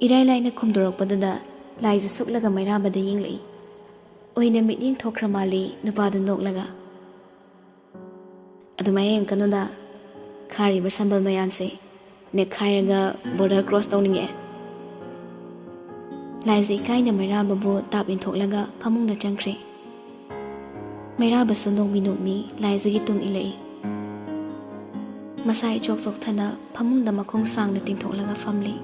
ꯏꯔꯥꯏ ꯂꯥꯏꯅ ꯈꯨꯝꯗꯣꯔꯛꯄꯗꯨꯗ ꯂꯥꯏꯖ ꯁꯨꯛꯂꯒ ꯃꯩꯔꯥꯕꯗ ꯌꯦꯡꯂꯛꯏ꯫ ꯑꯣꯏꯅ ꯃꯤꯠꯌꯦꯡ ꯊꯣꯛꯈ꯭ꯔ ꯃꯥꯜꯂꯤ ꯅꯨꯄꯥꯗꯨ ꯅꯣꯛꯂꯒ꯫ "ꯑꯗꯨꯃꯥꯏꯅ ꯌꯦꯡꯀꯅꯨꯗ, ꯈꯥꯔꯤꯕ ꯁꯝꯕꯜ ꯃꯌꯥꯝꯁꯦ ꯅꯦꯛꯈꯥꯏꯔꯒ ꯕꯣꯔꯗꯔ ꯀ꯭ꯔꯣꯁ ꯇꯧꯅꯤꯡꯉꯛꯑꯦ꯫" ꯂꯥꯏꯖ ꯏꯀꯥꯏꯅ ꯃꯩꯔꯥꯕꯕꯨ ꯇꯥꯞ ꯏꯟꯊꯣꯛꯂꯒ ꯐꯃꯨꯡꯗ ꯆꯪꯈ꯭ꯔꯦ꯫ ꯃꯩꯔꯥꯕꯁꯨ ꯅꯣꯛꯃꯤ ꯅꯣꯛꯃꯤ ꯂꯥꯏꯖꯒꯤ ꯇꯨꯡ ꯏꯜꯂꯛꯏ꯫ ꯃꯁꯥ ꯏꯆꯣꯛ ꯆꯣꯛꯊꯅ ꯐꯃꯨꯡꯗ ꯃꯈꯣꯡ ꯁꯥꯡꯅ ꯇꯤꯡꯊꯣꯛꯂꯒ ꯐꯝꯂꯤ꯫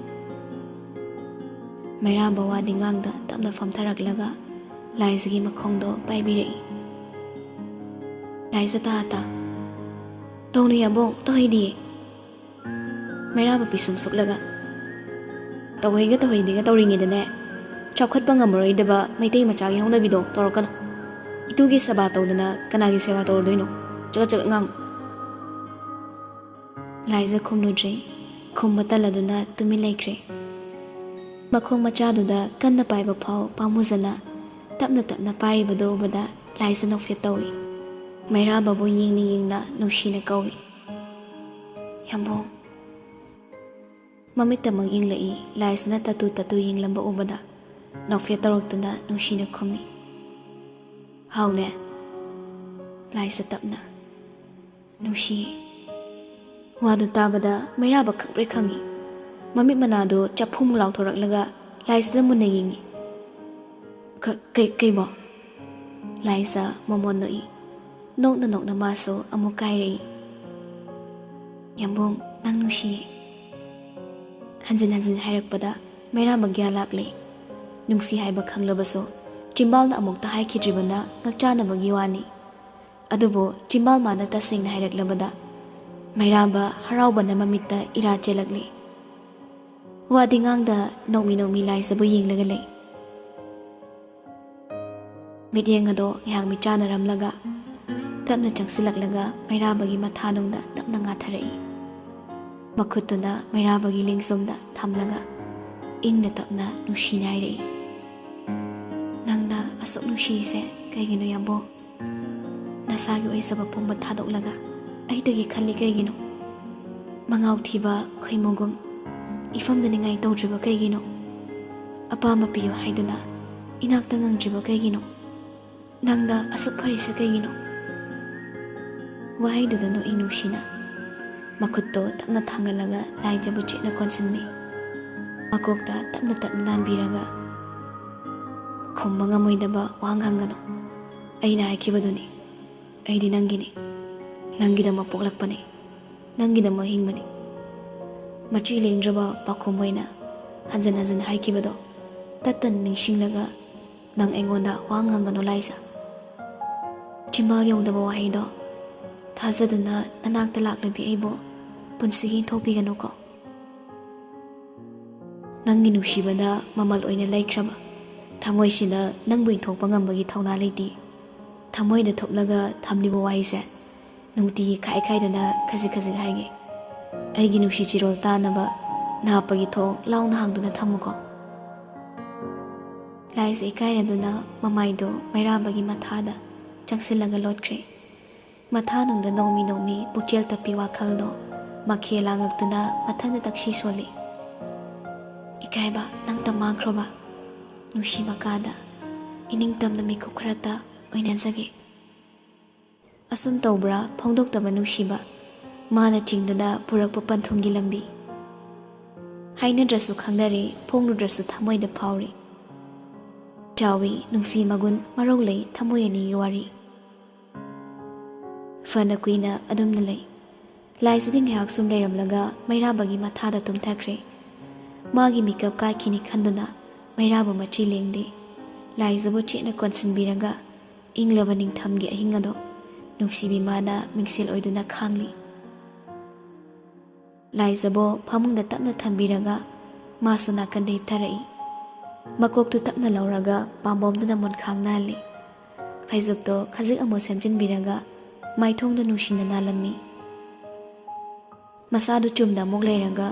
ꯃꯩꯔꯥꯕ ꯋꯥꯗꯤ ꯉꯥꯡꯗ ꯇꯞꯅ ꯐꯝꯊꯔꯛꯂꯒ ꯂꯥꯏꯖꯒꯤ ꯃꯈꯣꯡꯗꯣ ꯄꯥꯏꯕꯤꯔꯛꯏ꯫ ꯂꯥꯏꯖ ꯇꯥ ꯇꯥ, "ꯇꯧꯅꯨ ꯌꯥꯝꯕꯣꯡ, ꯇꯧꯍꯩꯗꯤꯌꯦ꯫" ꯃꯩꯔꯥꯕ ꯄꯤꯁꯨꯝ ꯁꯨꯛꯂꯒ, "ꯇꯧꯍꯩꯒ ꯇꯧꯍꯩꯗꯦꯒ ꯇꯧꯔꯤꯉꯩꯗꯅꯦ, ꯆꯥꯎꯈꯠꯄ ꯉꯝꯃꯔꯣꯏꯗꯕ ꯃꯩꯇꯩ ꯃꯆꯥꯒꯤ ꯍꯧꯅꯕꯤꯗꯣ ꯇꯧꯔꯛꯀꯅꯨ꯫ ꯏꯇꯨꯒꯤ ꯁꯦꯕꯥ ꯇꯧꯗꯅ ꯀꯅꯥꯒꯤ ꯁꯦꯕꯥ ꯇꯧꯔꯗꯣꯏꯅꯣ? ꯆꯒꯠ ꯆꯒꯠ ꯉꯥꯡꯅꯨ꯫" ꯂꯥꯏꯖ ꯈꯨꯝꯂꯨꯗ꯭ꯔꯦ꯫ ꯈꯨꯝꯕ ꯇꯜꯂꯗꯨꯅ ꯇꯨꯃꯤꯟ ꯂꯩꯈ꯭ꯔꯦ꯫ ꯃꯈꯣꯡ ꯃꯆꯥꯗꯨꯗ ꯀꯟꯅ ꯄꯥꯏꯕ ꯐꯥꯎ ꯄꯥꯝꯃꯨꯖꯅ ꯇꯞꯅ ꯇꯞꯅ ꯄꯥꯏꯔꯤꯕꯗꯨ ꯎꯕꯗ ꯂꯥꯏꯖ ꯅꯣꯛꯐꯦꯠ ꯇꯧꯏ꯫ ꯃꯩꯔꯥꯕꯕꯨ ꯌꯦꯡꯅ ꯌꯦꯡꯅ ꯅꯨꯡꯁꯤꯅ ꯀꯧꯏ, "ꯌꯥꯝꯕꯣꯡ꯫" ꯃꯃꯤꯠꯇꯃꯛ ꯌꯦꯡꯂꯛꯏ꯫ ꯂꯥꯏꯖꯅ ꯇꯠꯇꯨ ꯇꯠꯇꯨ ꯌꯦꯡꯂꯝꯕ ꯎꯕꯗ ꯅꯣꯛꯐꯦꯠ ꯇꯧꯔꯛꯇꯨꯅ ꯅꯨꯡꯁꯤꯅ ꯈꯨꯝꯃꯤ, "ꯍꯥꯎꯅꯦ꯫" ꯂꯥꯏꯖ ꯇꯞꯅ, "ꯅꯨꯡꯁꯤꯌꯦ꯫" ꯋꯥꯗꯨ ꯇꯥꯕꯗ ꯃꯩꯔꯥꯕ ꯈꯪꯄ꯭ꯔꯦꯛ ꯈꯪꯉꯤ꯫ ꯃꯃꯤꯠ ꯃꯅꯥꯗꯨ ꯆꯐꯨꯃꯨꯛ ꯂꯥꯎꯊꯣꯔꯛꯂꯒ ꯂꯥꯏꯖꯗ ꯃꯨꯟꯅ ꯌꯦꯡꯉꯤ꯫ "ꯀ-, ꯀꯩ-, ꯀꯩꯕꯣ?" ꯂꯥꯏꯖ ꯃꯃꯣꯟ ꯅꯣꯛꯏ꯫ ꯅꯣꯛꯅ ꯅꯣꯛꯅ ꯃꯥꯁꯨ ꯑꯃꯨꯛ ꯀꯥꯏꯔꯛꯏ꯫ "ꯌꯥꯝꯕꯨꯡ, ꯅꯪ ꯅꯨꯡꯁꯤꯌꯦ꯫" ꯍꯟꯖꯤꯟ ꯍꯟꯖꯤꯟ ꯍꯥꯏꯔꯛꯄꯗ ꯃꯩꯔꯥꯕ ꯒ꯭ꯌꯥꯟ ꯂꯥꯛꯂꯦ꯫ ꯅꯨꯡꯁꯤ ꯍꯥꯏꯕ ꯈꯪꯂꯕꯁꯨ ꯆꯤꯝꯕꯥꯜꯅ ꯑꯃꯨꯛꯇ ꯍꯥꯏꯈꯤꯗ꯭ꯔꯤꯕꯅ ꯉꯛꯆꯥꯅꯕꯒꯤ ꯋꯥꯅꯤ꯫ ꯑꯗꯨꯕꯨ ꯆꯤꯝꯕꯥꯜ ꯃꯥꯅ ꯇꯁꯦꯡꯅ ꯍꯥꯏꯔꯛꯂꯕꯗ ꯃꯩꯔꯥꯕ ꯍꯔꯥꯎꯕꯅ ꯃꯃꯤꯠꯇ ꯏꯔꯥ ꯆꯦꯜꯂꯛꯂꯦ꯫ ꯋꯥꯗꯤ ꯉꯥꯡꯗ ꯅꯣꯡꯃꯤ ꯅꯣꯡꯃꯤ ꯂꯥꯏꯖꯕꯨ ꯌꯦꯡꯂꯒ ꯂꯩ꯫ ꯃꯤꯠꯌꯦꯡ ꯑꯗꯣ ꯉꯥꯏꯍꯥꯛ ꯃꯤꯠꯆꯥꯅꯔꯝꯂꯒ ꯇꯞꯅ ꯆꯪꯁꯤꯜꯂꯛꯂꯒ ꯃꯩꯔꯥꯕꯒꯤ ꯃꯊꯥꯅꯨꯡꯗ ꯇꯞꯅ ꯉꯥꯊꯔꯛꯏ꯫ ꯃꯈꯨꯠꯇꯨꯅ ꯃꯩꯔꯥꯕꯒꯤ ꯂꯦꯡꯖꯨꯝꯗ ꯊꯝꯂꯒ ꯏꯪꯅ ꯇꯞꯅ ꯅꯨꯡꯁꯤꯅ ꯍꯥꯏꯔꯛꯏ, "ꯅꯪꯅ ꯑꯁꯨꯛ ꯅꯨꯡꯁꯤꯔꯤꯁꯦ ꯀꯩꯒꯤꯅꯣ ꯌꯥꯝꯕꯣ? ꯅꯁꯥꯒꯤ ꯑꯣꯏꯖꯕ ꯄꯨꯝꯕ ꯊꯥꯗꯣꯛꯂꯒ ꯑꯩꯗꯒꯤ ꯈꯜꯂꯤ ꯀꯩꯒꯤꯅꯣ? ꯃꯉꯥꯎ ꯊꯤꯕ ꯈꯣꯏꯃꯨꯒꯨꯝ ꯏꯐꯝꯗ ꯅꯤꯡꯉꯥꯏ ꯇꯧꯗ꯭ꯔꯤꯕ ꯀꯩꯒꯤꯅꯣ? ꯑꯄꯥꯝꯕ ꯄꯤꯌꯨ ꯍꯥꯏꯗꯨꯅ ꯏꯅꯥꯛꯇ ꯉꯪꯗ꯭ꯔꯤꯕ ꯀꯩꯒꯤꯅꯣ? ꯅꯪꯅ ꯑꯁꯨꯛ ꯐꯔꯤꯁꯦ ꯀꯩꯒꯤꯅꯣ?" ꯋꯥꯍꯩꯗꯨꯗ ꯅꯣꯛꯏ ꯅꯨꯡꯁꯤꯅ꯫ ꯃꯈꯨꯠꯇꯣ ꯇꯞꯅ ꯊꯥꯡꯒꯠꯂꯒ ꯂꯥꯏꯖꯕꯨ ꯆꯦꯠꯅ ꯀꯣꯟꯁꯤꯟꯃꯤ꯫ ꯃꯀꯣꯛꯇ ꯇꯞꯅ ꯇꯞꯅ ꯅꯥꯟꯕꯤꯔꯒ, "ꯈꯨꯝꯕ ꯉꯝꯃꯣꯏꯗꯕ ꯋꯥꯍꯪ ꯍꯪꯒꯅꯨ꯫ ꯑꯩꯅ ꯍꯥꯏꯈꯤꯕꯗꯨꯅꯤ꯫ ꯑꯩꯗꯤ ꯅꯪꯒꯤꯅꯤ꯫ ꯅꯪꯒꯤꯗꯃꯛ ꯄꯣꯛꯂꯛꯄꯅꯤ꯫ ꯅꯪꯒꯤꯗꯃꯛ ꯍꯤꯡꯕꯅꯤ꯫" ꯃꯆꯤ ꯂꯦꯡꯗ꯭ꯔꯕ ꯄꯥꯎꯈꯨꯝ ꯑꯣꯏꯅ ꯍꯟꯖꯟ ꯍꯟꯖꯟ ꯍꯥꯏꯈꯤꯕꯗꯣ ꯇꯠꯇꯅ ꯅꯤꯡꯁꯤꯡꯂꯒ, "ꯅꯪ ꯑꯩꯉꯣꯟꯗ ꯋꯥ ꯉꯥꯡꯒꯅꯨ ꯂꯥꯏꯖ꯫" ꯆꯤꯝꯕꯥꯜ ꯌꯧꯗꯕ ꯋꯥꯍꯩꯗꯣ ꯊꯥꯖꯗꯨꯅ ꯅꯅꯥꯛꯇ ꯂꯥꯛꯂꯕꯤ ꯑꯩꯕꯨ ꯄꯨꯟꯁꯤꯒꯤ ꯏꯟꯊꯣꯛꯄꯤꯒꯅꯨꯀꯣ꯫ ꯅꯪꯒꯤ ꯅꯨꯡꯁꯤꯕꯅ ꯃꯃꯜ ꯑꯣꯏꯅ ꯂꯩꯈ꯭ꯔꯕ ꯊꯃꯣꯏꯁꯤꯅ ꯅꯪꯕꯨ ꯏꯟꯊꯣꯛꯄ ꯉꯝꯕꯒꯤ ꯊꯧꯅꯥ ꯂꯩꯇꯦ꯫ ꯊꯃꯣꯏꯗ ꯊꯨꯞꯂꯒ ꯊꯝꯂꯤꯕ ꯋꯥꯍꯩꯁꯦ ꯅꯨꯡꯇꯤꯒꯤ ꯈꯥꯏ ꯈꯥꯏꯗꯅ ꯈꯖꯤꯛ ꯈꯖꯤꯛ ꯍꯥꯏꯒꯦ꯫ ꯑꯩꯒꯤ ꯅꯨꯡꯁꯤ ꯆꯤꯔꯣꯜ ꯇꯥꯅꯕ ꯅꯍꯥꯛꯄꯒꯤ ꯊꯣꯡ ꯂꯥꯎꯅ ꯍꯥꯡꯗꯨꯅ ꯊꯝꯃꯨꯀꯣ꯫ ꯂꯥꯏꯖ ꯏꯀꯥꯏꯔꯗꯨꯅ ꯃꯃꯥꯏꯗꯨ ꯃꯩꯔꯥꯕꯒꯤ ꯃꯊꯥꯗ ꯆꯪꯁꯤꯜꯂꯒ ꯂꯣꯠꯈ꯭ꯔꯦ꯫ ꯃꯊꯥꯅꯨꯡꯗ ꯅꯣꯡꯃꯤ ꯅꯣꯡꯃꯤ ꯄꯨꯛꯆꯦꯜ ꯇꯞꯄꯤ ꯋꯥꯈꯜꯗꯣ ꯃꯈꯦꯜ ꯂꯥꯡꯉꯛꯇꯨꯅ ꯃꯊꯟꯇ ꯇꯛꯁꯤ ꯁꯣꯜꯂꯤ꯫ "ꯏꯀꯥꯏꯕ ꯅꯪꯇ ꯃꯥꯡꯈ꯭ꯔꯣꯕ꯫ ꯅꯨꯡꯁꯤ ꯃꯀꯥꯗ ꯏꯅꯤꯡꯇꯝꯅ ꯃꯤꯀꯨꯞ ꯈꯔꯇ ꯑꯣꯏꯅꯖꯒꯦ꯫" ꯑꯁꯨꯝ ꯇꯧꯕ꯭ꯔꯥ ꯐꯣꯡꯗꯣꯛꯇꯕ ꯅꯨꯡꯁꯤꯕ, ꯃꯥꯅ ꯆꯤꯡꯗꯨꯅ ꯄꯨꯔꯛꯄ ꯄꯟꯊꯨꯡꯒꯤ ꯂꯝꯕꯤ꯫ ꯍꯥꯏꯅꯗ꯭ꯔꯁꯨ ꯈꯪꯅꯔꯦ, ꯐꯣꯡꯂꯨꯗ꯭ꯔꯁꯨ ꯊꯃꯣꯏꯗ ꯐꯥꯎꯔꯦ꯫ ꯆꯥꯎꯏ ꯅꯨꯡꯁꯤ ꯃꯒꯨꯟ ꯃꯔꯧ ꯂꯩ ꯊꯃꯣꯏ ꯑꯅꯤꯒꯤ ꯋꯥꯔꯤ꯫ ꯐꯅ ꯀꯨꯏꯅ ꯑꯗꯨꯝꯅ ꯂꯩ꯫ ꯂꯥꯏꯁꯤꯗꯤ ꯉꯥꯏꯍꯥꯛ ꯁꯨꯝ ꯂꯩꯔꯝꯂꯒ ꯃꯩꯔꯥꯕꯒꯤ ꯃꯊꯥꯗ ꯇꯨꯝꯊꯈ꯭ꯔꯦ꯫ ꯃꯥꯒꯤ ꯃꯤꯀꯞ ꯀꯥꯏꯈꯤꯅꯤ ꯈꯟꯗꯨꯅ ꯃꯩꯔꯥꯕ ꯃꯆꯤ ꯂꯦꯡꯗꯦ꯫ ꯂꯥꯏꯖꯕꯨ ꯆꯦꯠꯅ ꯀꯣꯟꯁꯤꯟꯕꯤꯔꯒ ꯏꯪꯂꯕ ꯅꯤꯡꯊꯝꯒꯤ ꯑꯍꯤꯡ ꯑꯗꯣ ꯅꯨꯡꯁꯤꯕꯤ ꯃꯥꯅ ꯃꯤꯡꯁꯦꯜ ꯑꯣꯏꯗꯨꯅ ꯈꯥꯡꯂꯤ꯫ ꯂꯥꯏꯖꯕꯨ ꯐꯃꯨꯡꯗ ꯇꯞꯅ ꯊꯝꯕꯤꯔꯒ ꯃꯥꯁꯨ ꯅꯥꯀꯟꯗ ꯍꯤꯞꯊꯔꯛꯏ꯫ ꯃꯀꯣꯛꯇꯨ ꯇꯞꯅ ꯂꯧꯔꯒ ꯄꯥꯝꯕꯣꯝꯗꯨꯅ ꯃꯣꯟꯈꯥꯡ ꯅꯥꯜꯂꯤ꯫ ꯐꯩꯖꯨꯞꯇꯣ ꯈꯖꯤꯛ ꯑꯃꯨꯛ ꯁꯦꯝꯖꯤꯟꯕꯤꯔꯒ ꯃꯥꯏꯊꯣꯡꯗ ꯅꯨꯡꯁꯤꯅ ꯅꯥꯜꯂꯝꯃꯤ꯫ ꯃꯁꯥꯗꯨ ꯆꯨꯝꯅ ꯑꯃꯨꯛ ꯂꯩꯔꯒ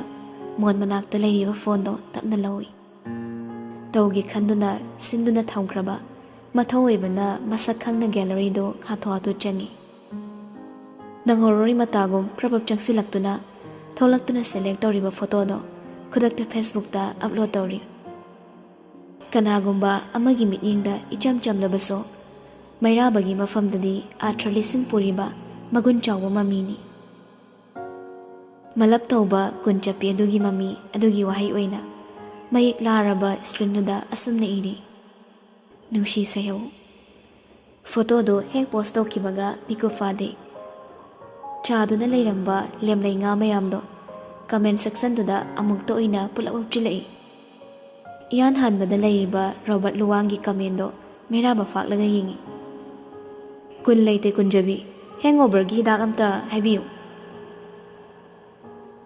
ꯃꯣꯟ ꯃꯅꯥꯛꯇ ꯂꯩꯔꯤꯕ ꯐꯣꯟꯗꯣ ꯇꯞꯅ ꯂꯧꯏ꯫ ꯇꯧꯒꯦ ꯈꯟꯗꯨꯅ ꯁꯤꯟꯗꯨꯅ ꯊꯝꯈ꯭ꯔꯕ ꯃꯊꯧ ꯑꯣꯏꯕꯅ ꯃꯁꯛ ꯈꯪꯅ ꯒꯦꯂꯔꯤꯗꯨ ꯍꯥꯊꯨ ꯍꯥꯊꯨ ꯆꯪꯏ꯫ ꯅꯪꯍꯧꯔꯣꯏ ꯃꯇꯥꯒꯨꯝ ꯄ꯭ꯔꯞ ꯄ꯭ꯔꯞ ꯆꯪꯁꯤꯜꯂꯛꯇꯨꯅ ꯊꯣꯛꯂꯛꯇꯨꯅ ꯁꯦꯂꯦꯛ ꯇꯧꯔꯤꯕ ꯐꯣꯇꯣꯗꯣ ꯈꯨꯗꯛꯇ ꯐꯦꯁꯕꯨꯛꯇ ꯑꯞꯂꯣꯗ ꯇꯧꯔꯤ꯫ ꯀꯅꯥꯒꯨꯝꯕ ꯑꯃꯒꯤ ꯃꯤꯠꯌꯦꯡꯗ ꯏꯆꯝ ꯆꯝꯂꯕꯁꯨ ꯃꯩꯔꯥꯕꯒꯤ ꯃꯐꯝꯗꯗꯤ ꯑꯥꯔꯊ ꯂꯤꯁꯤꯡ ꯄꯨꯔꯤꯕ ꯃꯒꯨꯟ ꯆꯥꯎꯕ ꯃꯃꯤꯅꯤ꯫ ꯃꯂꯞ ꯇꯧꯕ ꯀꯨꯟ ꯆꯠꯄꯤ ꯑꯗꯨꯒꯤ ꯃꯃꯤ ꯑꯗꯨꯒꯤ ꯋꯥꯍꯩ ꯑꯣꯏꯅ ꯃꯌꯦꯛ ꯂꯥꯔꯕ ꯁ꯭ꯀ꯭ꯔꯤꯟꯗꯨꯗ ꯑꯁꯨꯝꯅ ꯏꯔꯤ, "ꯅꯨꯡꯁꯤ ꯁꯩꯍꯧ"꯫ ꯐꯣꯇꯣꯗꯨ ꯍꯦꯛ ꯄꯣꯁ ꯇꯧꯈꯤꯕꯒ ꯃꯤꯀꯨꯞ ꯐꯥꯗꯦ꯫ ꯆꯥꯗꯨꯅ ꯂꯩꯔꯝꯕ ꯂꯦꯝꯂꯩ ꯉꯥ ꯃꯌꯥꯝꯗꯣ ꯀꯃꯦꯟ ꯁꯦꯛꯁꯟꯗꯨꯗ ꯑꯃꯨꯛꯇ ꯑꯣꯏꯅ ꯄꯨꯂꯞ ꯎꯞꯆꯤꯜꯂꯛꯏ꯫ ꯏꯍꯥꯟ ꯍꯥꯟꯕꯗ ꯂꯩꯔꯤꯕ ꯔꯣꯕꯔꯠ ꯂꯨꯋꯥꯡꯒꯤ ꯀꯃꯦꯟꯗꯣ ꯃꯩꯔꯥꯕ ꯐꯥꯛꯂꯒ ꯌꯦꯡꯉꯤ꯫ "ꯀꯨꯟ ꯂꯩꯇꯦ ꯀꯨꯟꯖꯕꯤ, ꯍꯦꯡꯑꯣꯚꯔꯒꯤ ꯍꯤꯗꯥꯛ ꯑꯝꯇ ꯍꯥꯏꯕꯤꯌꯨ"꯫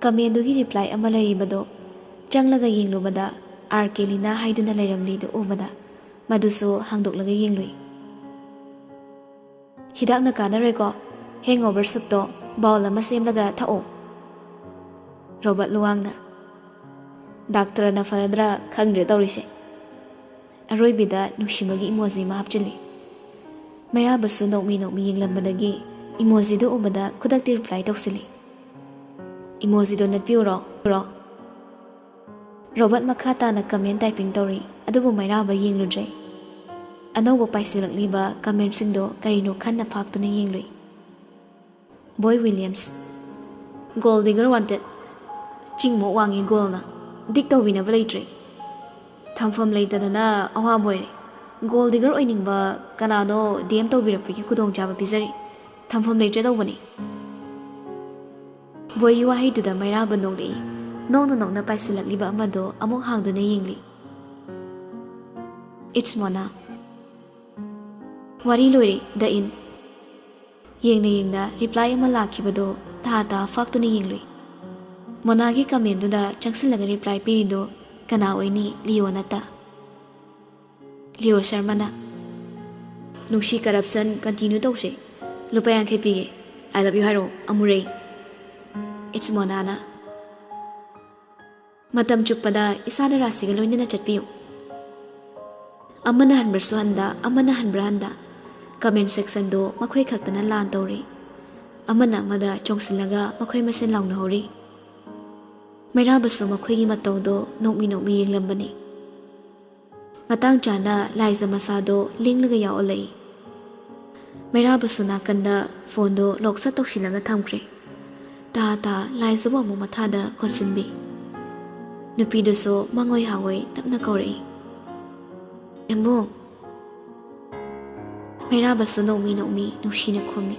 ꯀꯃꯦꯟꯗꯨꯒꯤ ꯔꯤꯄ꯭ꯂꯥꯏ ꯑꯃ ꯂꯩꯔꯤꯕꯗꯣ ꯆꯪꯂꯒ ꯌꯦꯡꯂꯨꯕꯗ ꯑꯥꯔ ꯀꯦꯂꯤꯅꯥ ꯍꯥꯏꯗꯨꯅ ꯂꯩꯔꯝꯂꯤꯗꯨ ꯎꯕꯗ ꯃꯗꯨꯁꯨ ꯍꯥꯡꯗꯣꯛꯂꯒ ꯌꯦꯡꯂꯨꯏ꯫ "ꯍꯤꯗꯥꯛꯅ ꯀꯥꯟꯅꯔꯣꯏꯀꯣ, ꯍꯦꯡꯑꯣꯚꯔ ꯁꯨꯞꯇꯣ ꯕꯥꯎꯜ ꯑꯃ ꯁꯦꯝꯂꯒ ꯊꯛꯑꯣ"꯫ ꯔꯣꯕꯔꯠ ꯂꯨꯋꯥꯡꯅ, "ꯗꯥꯛꯇꯔꯅ ꯐꯅꯗ꯭ꯔꯥ ꯈꯪꯗ꯭ꯔꯦ ꯇꯧꯔꯤꯁꯦ"꯫ ꯑꯔꯣꯏꯕꯤꯗ ꯅꯨꯡꯁꯤꯕꯒꯤ ꯏꯃꯣꯖꯤ ꯑꯃ ꯍꯥꯞꯆꯤꯜꯂꯤ꯫ ꯃꯩꯔꯥꯕꯁꯨ ꯅꯣꯛꯃꯤ ꯅꯣꯛꯃꯤ ꯌꯦꯡꯂꯝꯕꯗꯒꯤ ꯏꯃꯣꯖꯤꯗꯨ ꯎꯕꯗ ꯈꯨꯗꯛꯇꯤ ꯔꯤꯄ꯭ꯂꯥꯏ ꯇꯧꯁꯤꯜꯂꯤ꯫ "ꯏꯃꯣꯖꯤꯗꯣ ꯅꯠꯄꯤꯌꯨꯔꯣ?" ꯔꯣꯕꯔꯠ ꯃꯈꯥ ꯇꯥꯅ ꯀꯃꯦꯟ ꯇꯥꯏꯄꯤꯡ ꯇꯧꯔꯤ, ꯑꯗꯨꯕꯨ ꯃꯩꯔꯥꯕ ꯌꯦꯡꯂꯨꯗ꯭ꯔꯦ꯫ ꯑꯅꯧꯕ ꯄꯥꯏꯁꯤꯜꯂꯛꯂꯤꯕ ꯀꯃꯦꯟꯁꯤꯡꯗꯣ ꯀꯔꯤꯅꯣ ꯈꯟꯅ ꯐꯥꯛꯇꯨꯅ ꯌꯦꯡꯂꯨꯏ꯫ ꯕꯣꯏ ꯋꯤꯂꯤꯌꯝꯁ, "ꯒꯣꯜ ꯗꯤꯒꯔ ꯋꯥꯟꯇꯦꯠ"꯫ ꯆꯤꯡꯃꯨꯛ ꯋꯥꯡꯉꯤ ꯒꯣꯜꯅ꯫ ꯗꯤꯛ ꯇꯧꯕꯤꯅꯕ ꯂꯩꯇ꯭ꯔꯦ꯫ ꯊꯝꯐꯝ ꯂꯩꯇꯗꯅ ꯑꯋꯥꯕ ꯑꯣꯏꯔꯦ꯫ ꯒꯣꯜ ꯗꯤꯒꯔ ꯑꯣꯏꯅꯤꯡꯕ ꯀꯅꯥꯅꯣ ꯗꯤ ꯑꯦꯝ ꯇꯧꯕꯤꯔꯛꯄꯒꯤ ꯈꯨꯗꯣꯡꯆꯥꯕ ꯄꯤꯖꯔꯤ꯫ ꯊꯝꯐꯝ ꯂꯩꯇ꯭ꯔꯦ ꯇꯧꯕꯅꯤ꯫ ꯕꯣꯏꯒꯤ ꯋꯥꯍꯩꯗꯨꯗ ꯃꯩꯔꯥꯕ ꯅꯣꯛꯂꯛꯏ꯫ ꯅꯣꯛꯅ ꯅꯣꯛꯅ ꯄꯥꯏꯁꯤꯜꯂꯛꯂꯤꯕ ꯑꯃꯗꯣ ꯑꯃꯨꯛ ꯍꯥꯡꯗꯨꯅ ꯌꯦꯡꯂꯤ꯫ It's Mona꯫ ꯋꯥꯔꯤ ꯂꯣꯏꯔꯦ꯫ The End꯫ ꯌꯦꯡꯅ ꯌꯦꯡꯅ reply ꯑꯃ ꯂꯥꯛꯈꯤꯕꯗꯣ ꯇꯥ ꯇꯥ ꯐꯥꯛꯇꯨꯅ ꯌꯦꯡꯂꯨꯏ꯫ ꯃꯣꯅꯥꯒꯤ commentꯗꯨꯗ ꯆꯪꯁꯤꯜꯂꯒ reply ꯄꯤꯔꯤꯗꯣ ꯀꯅꯥ ꯑꯣꯏꯅꯤ? ꯂꯤꯌꯣ ꯅꯠꯇ꯫ ꯂꯤꯌꯣ ꯁꯔꯃꯅ, "ꯅꯨꯡꯁꯤ corruption continue ꯇꯧꯁꯦ꯫ ꯂꯨꯄꯥ ꯌꯥꯡꯈꯩ ꯄꯤꯒꯦ꯫ I love you ꯍꯥꯏꯔꯛꯑꯣ, ꯑꯃꯨꯔꯩ꯫" It's Monaꯅ, "ꯃꯇꯝ ꯆꯨꯞꯄꯗ ꯏꯁꯥꯗ ꯔꯥꯁꯤꯒ ꯂꯣꯏꯅꯅ ꯆꯠꯄꯤꯌꯨ꯫" ꯑꯃꯅ ꯍꯟꯕ꯭ꯔꯁꯨ ꯍꯟꯗ, ꯑꯃꯅ ꯍꯟꯕ꯭ꯔꯥ ꯍꯟꯗ, comment sectionꯗꯣ ꯃꯈꯣꯏ ꯈꯛꯇꯅ ꯂꯥꯟ ꯇꯧꯔꯤ꯫ ꯑꯃꯅ ꯑꯃꯗ ꯆꯣꯡꯁꯤꯜꯂꯒ ꯃꯈꯣꯏ ꯃꯁꯦꯟ ꯂꯥꯎꯅꯍꯧꯔꯤ꯫ ꯃꯩꯔꯥꯕꯁꯨ ꯃꯈꯣꯏꯒꯤ ꯃꯇꯧꯗꯣ ꯅꯣꯛꯃꯤ ꯅꯣꯛꯃꯤ ꯌꯦꯡꯂꯝꯕꯅꯤ꯫ ꯃꯇꯥꯡ ꯆꯥꯅ ꯂꯥꯏꯖ ꯃꯁꯥꯗꯣ ꯂꯦꯡꯂꯒ ꯌꯥꯎꯍꯜꯂꯛꯏ꯫ ꯃꯩꯔꯥꯕꯁꯨ ꯅꯥꯀꯟꯗ phoneꯗꯣ lock ꯁꯠ ꯇꯧꯁꯤꯜꯂꯒ ꯊꯝꯈ꯭ꯔꯦ꯫ ꯇꯥ ꯇꯥ ꯂꯥꯏꯖꯕꯨ ꯑꯃꯨꯛ ꯃꯊꯥꯗ ꯀꯣꯟꯁꯤꯟꯕꯤ꯫ ꯅꯨꯄꯤꯗꯨꯁꯨ ꯃꯉꯣꯏ ꯍꯥꯋꯣꯏ ꯇꯞꯅ ꯀꯧꯔꯛꯏ, "ꯌꯥꯝꯕꯨꯡ!" ꯃꯩꯔꯥꯕꯁꯨ ꯅꯣꯡꯃꯤ ꯅꯣꯡꯃꯤ ꯅꯨꯡꯁꯤꯅ ꯈꯨꯝꯃꯤ,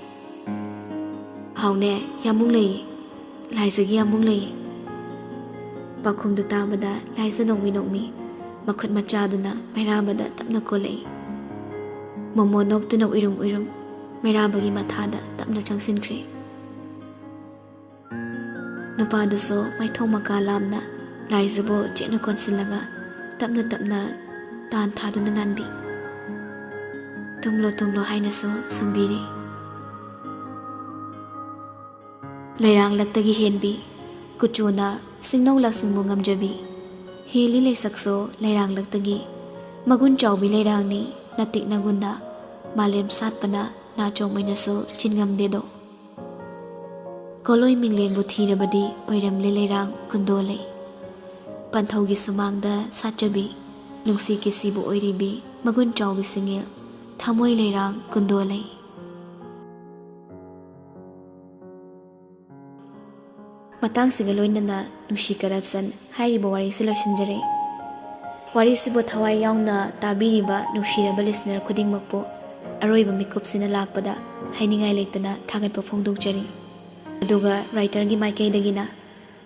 "ꯍꯥꯎꯅꯦ, ꯌꯥꯝꯕꯨꯡ ꯂꯩꯌꯦ, ꯂꯥꯏꯖꯒꯤ ꯌꯥꯝꯕꯨꯡ ꯂꯩꯌꯦ꯫" ꯄꯥꯎꯈꯨꯝꯗꯨ ꯇꯥꯕꯗ ꯂꯥꯏꯖ ꯅꯣꯡꯃꯤ ꯅꯣꯡꯃꯤ ꯃꯈꯨꯠ ꯃꯆꯥꯗꯨꯅ ꯃꯩꯔꯥꯕꯗ ꯇꯞꯅ ꯀꯣꯜꯂꯛꯏ꯫ ꯃꯣꯃꯣ ꯅꯣꯛꯇꯨꯅ ꯎꯏꯔꯨꯝ ꯎꯏꯔꯨꯝ ꯃꯩꯔꯥꯕꯒꯤ ꯃꯊꯥꯗ ꯇꯞꯅ ꯆꯪꯁꯤꯟꯈ꯭ꯔꯦ꯫ ꯅꯨꯄꯥꯗꯨꯁꯨ ꯃꯥꯏꯊꯣꯡ ꯃꯀꯥ ꯂꯥꯝꯅ ꯂꯥꯏꯖꯕꯨ ꯆꯦꯠꯅ ꯀꯣꯟꯁꯤꯜꯂꯒ ꯇꯞꯅ ꯇꯞꯅ ꯇꯥꯟ ꯊꯥꯗꯨꯅ ꯅꯥꯟꯕꯤ꯫ "ꯇꯨꯝꯂꯣ, ꯇꯨꯝꯂꯣ" ꯍꯥꯏꯅꯁꯨ ꯁꯨꯝꯕꯤꯔꯤ꯫ ꯂꯩꯔꯥꯡꯂꯛꯇꯒꯤ ꯍꯦꯟꯕꯤ, ꯀꯨꯆꯨꯅ ꯁꯤꯡꯅꯧ ꯂꯥꯁꯤꯡꯕꯨ ꯉꯝꯖꯕꯤ, ꯍꯦꯜꯂꯤ ꯂꯩꯁꯛꯁꯨ ꯂꯩꯔꯥꯡꯂꯛꯇꯒꯤ꯫ ꯃꯒꯨꯟ ꯆꯥꯎꯕꯤ ꯂꯩꯔꯥꯡꯅꯤ ꯅꯇꯤꯛ ꯅꯒꯨꯟꯅ, ꯃꯥꯂꯦꯝ ꯁꯥꯠꯄꯅ ꯅꯥꯆꯣꯝ ꯑꯣꯏꯅꯁꯨ ꯆꯤꯟꯉꯝꯗꯦꯗꯣ꯫ ꯀꯣꯂꯣꯏ ꯃꯤꯡꯂꯦꯟꯕꯨ ꯊꯤꯔꯕꯗꯤ ꯑꯣꯏꯔꯝꯂꯦ ꯂꯩꯔꯥꯡ ꯀꯨꯟꯗꯣ ꯂꯩ꯫ ꯄꯟꯊꯧꯒꯤ ꯁꯨꯃꯥꯡꯗ ꯁꯥꯠꯆꯕꯤ, ꯅꯨꯡꯁꯤ ꯀꯤꯁꯤꯕꯨ ꯑꯣꯏꯔꯤꯕꯤ ꯃꯒꯨꯟ ꯆꯥꯎꯕꯤ ꯁꯤꯡꯉꯦꯜ, ꯊꯃꯣꯏ ꯂꯩꯔꯥꯡ ꯀꯨꯟꯗꯣ ꯂꯩ꯫ ꯃꯇꯥꯡꯁꯤꯒ ꯂꯣꯏꯅꯅ ꯅꯨꯡꯁꯤ corruption ꯍꯥꯏꯔꯤꯕ ꯋꯥꯔꯤꯁꯤ ꯂꯣꯏꯁꯤꯟꯖꯔꯦ꯫ ꯋꯥꯔꯤꯁꯤꯕꯨ ꯊꯋꯥꯏ ꯌꯥꯎꯅ ꯇꯥꯕꯤꯔꯤꯕ ꯅꯨꯡꯁꯤꯔꯕ listener ꯈꯨꯗꯤꯡꯃꯛꯄꯨ ꯑꯔꯣꯏꯕ ꯃꯤꯀꯨꯞꯁꯤꯅ ꯂꯥꯛꯄꯗ ꯍꯥꯏꯅꯤꯡꯉꯥꯏ ꯂꯩꯇꯅ ꯊꯥꯒꯠꯄ ꯐꯣꯡꯗꯣꯛꯆꯔꯤ꯫ ꯑꯗꯨꯒ writerꯒꯤ ꯃꯥꯏꯀꯩꯗꯒꯤꯅ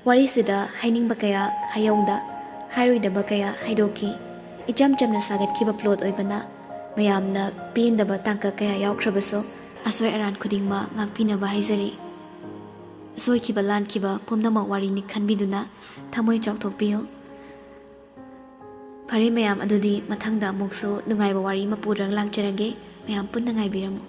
ꯋꯥꯔꯤꯁꯤꯗ ꯍꯥꯏꯅꯤꯡꯕ ꯀꯌꯥ ꯍꯥꯏꯍꯧꯗ, ꯍꯥꯏꯔꯣꯏꯗꯕ ꯀꯌꯥ ꯍꯥꯏꯗꯣꯛꯈꯤ꯫ ꯏꯆꯝ ꯆꯝꯅ ꯁꯥꯒꯠꯈꯤꯕ ꯄ꯭ꯂꯣꯠ ꯑꯣꯏꯕꯅ ꯃꯌꯥꯝꯅ ꯄꯦꯟꯗꯕ ꯇꯥꯡꯀꯛ ꯀꯌꯥ ꯌꯥꯎꯈ꯭ꯔꯕꯁꯨ, ꯑꯁꯣꯏ ꯑꯔꯥꯟ ꯈꯨꯗꯤꯡꯃꯛ ꯉꯥꯛꯄꯤꯅꯕ ꯍꯥꯏꯖꯔꯤ꯫ ꯁꯣꯏꯈꯤꯕ ꯂꯥꯟꯈꯤꯕ ꯄꯨꯝꯅꯃꯛ ꯋꯥꯔꯤꯅꯤ ꯈꯟꯕꯤꯗꯨꯅ ꯊꯃꯣꯏ ꯆꯥꯎꯊꯣꯛꯄꯤꯌꯨ꯫ ꯐꯔꯦ ꯃꯌꯥꯝ, ꯑꯗꯨꯗꯤ ꯃꯊꯪꯗ ꯑꯃꯨꯛꯁꯨ ꯅꯨꯡꯉꯥꯏꯕ ꯋꯥꯔꯤ ꯑꯃ ꯄꯨꯔꯒ ꯂꯥꯛꯆꯔꯒꯦ꯫ ꯃꯌꯥꯝ ꯄꯨꯟꯅ ꯉꯥꯏꯕꯤꯔꯝꯃꯨ꯫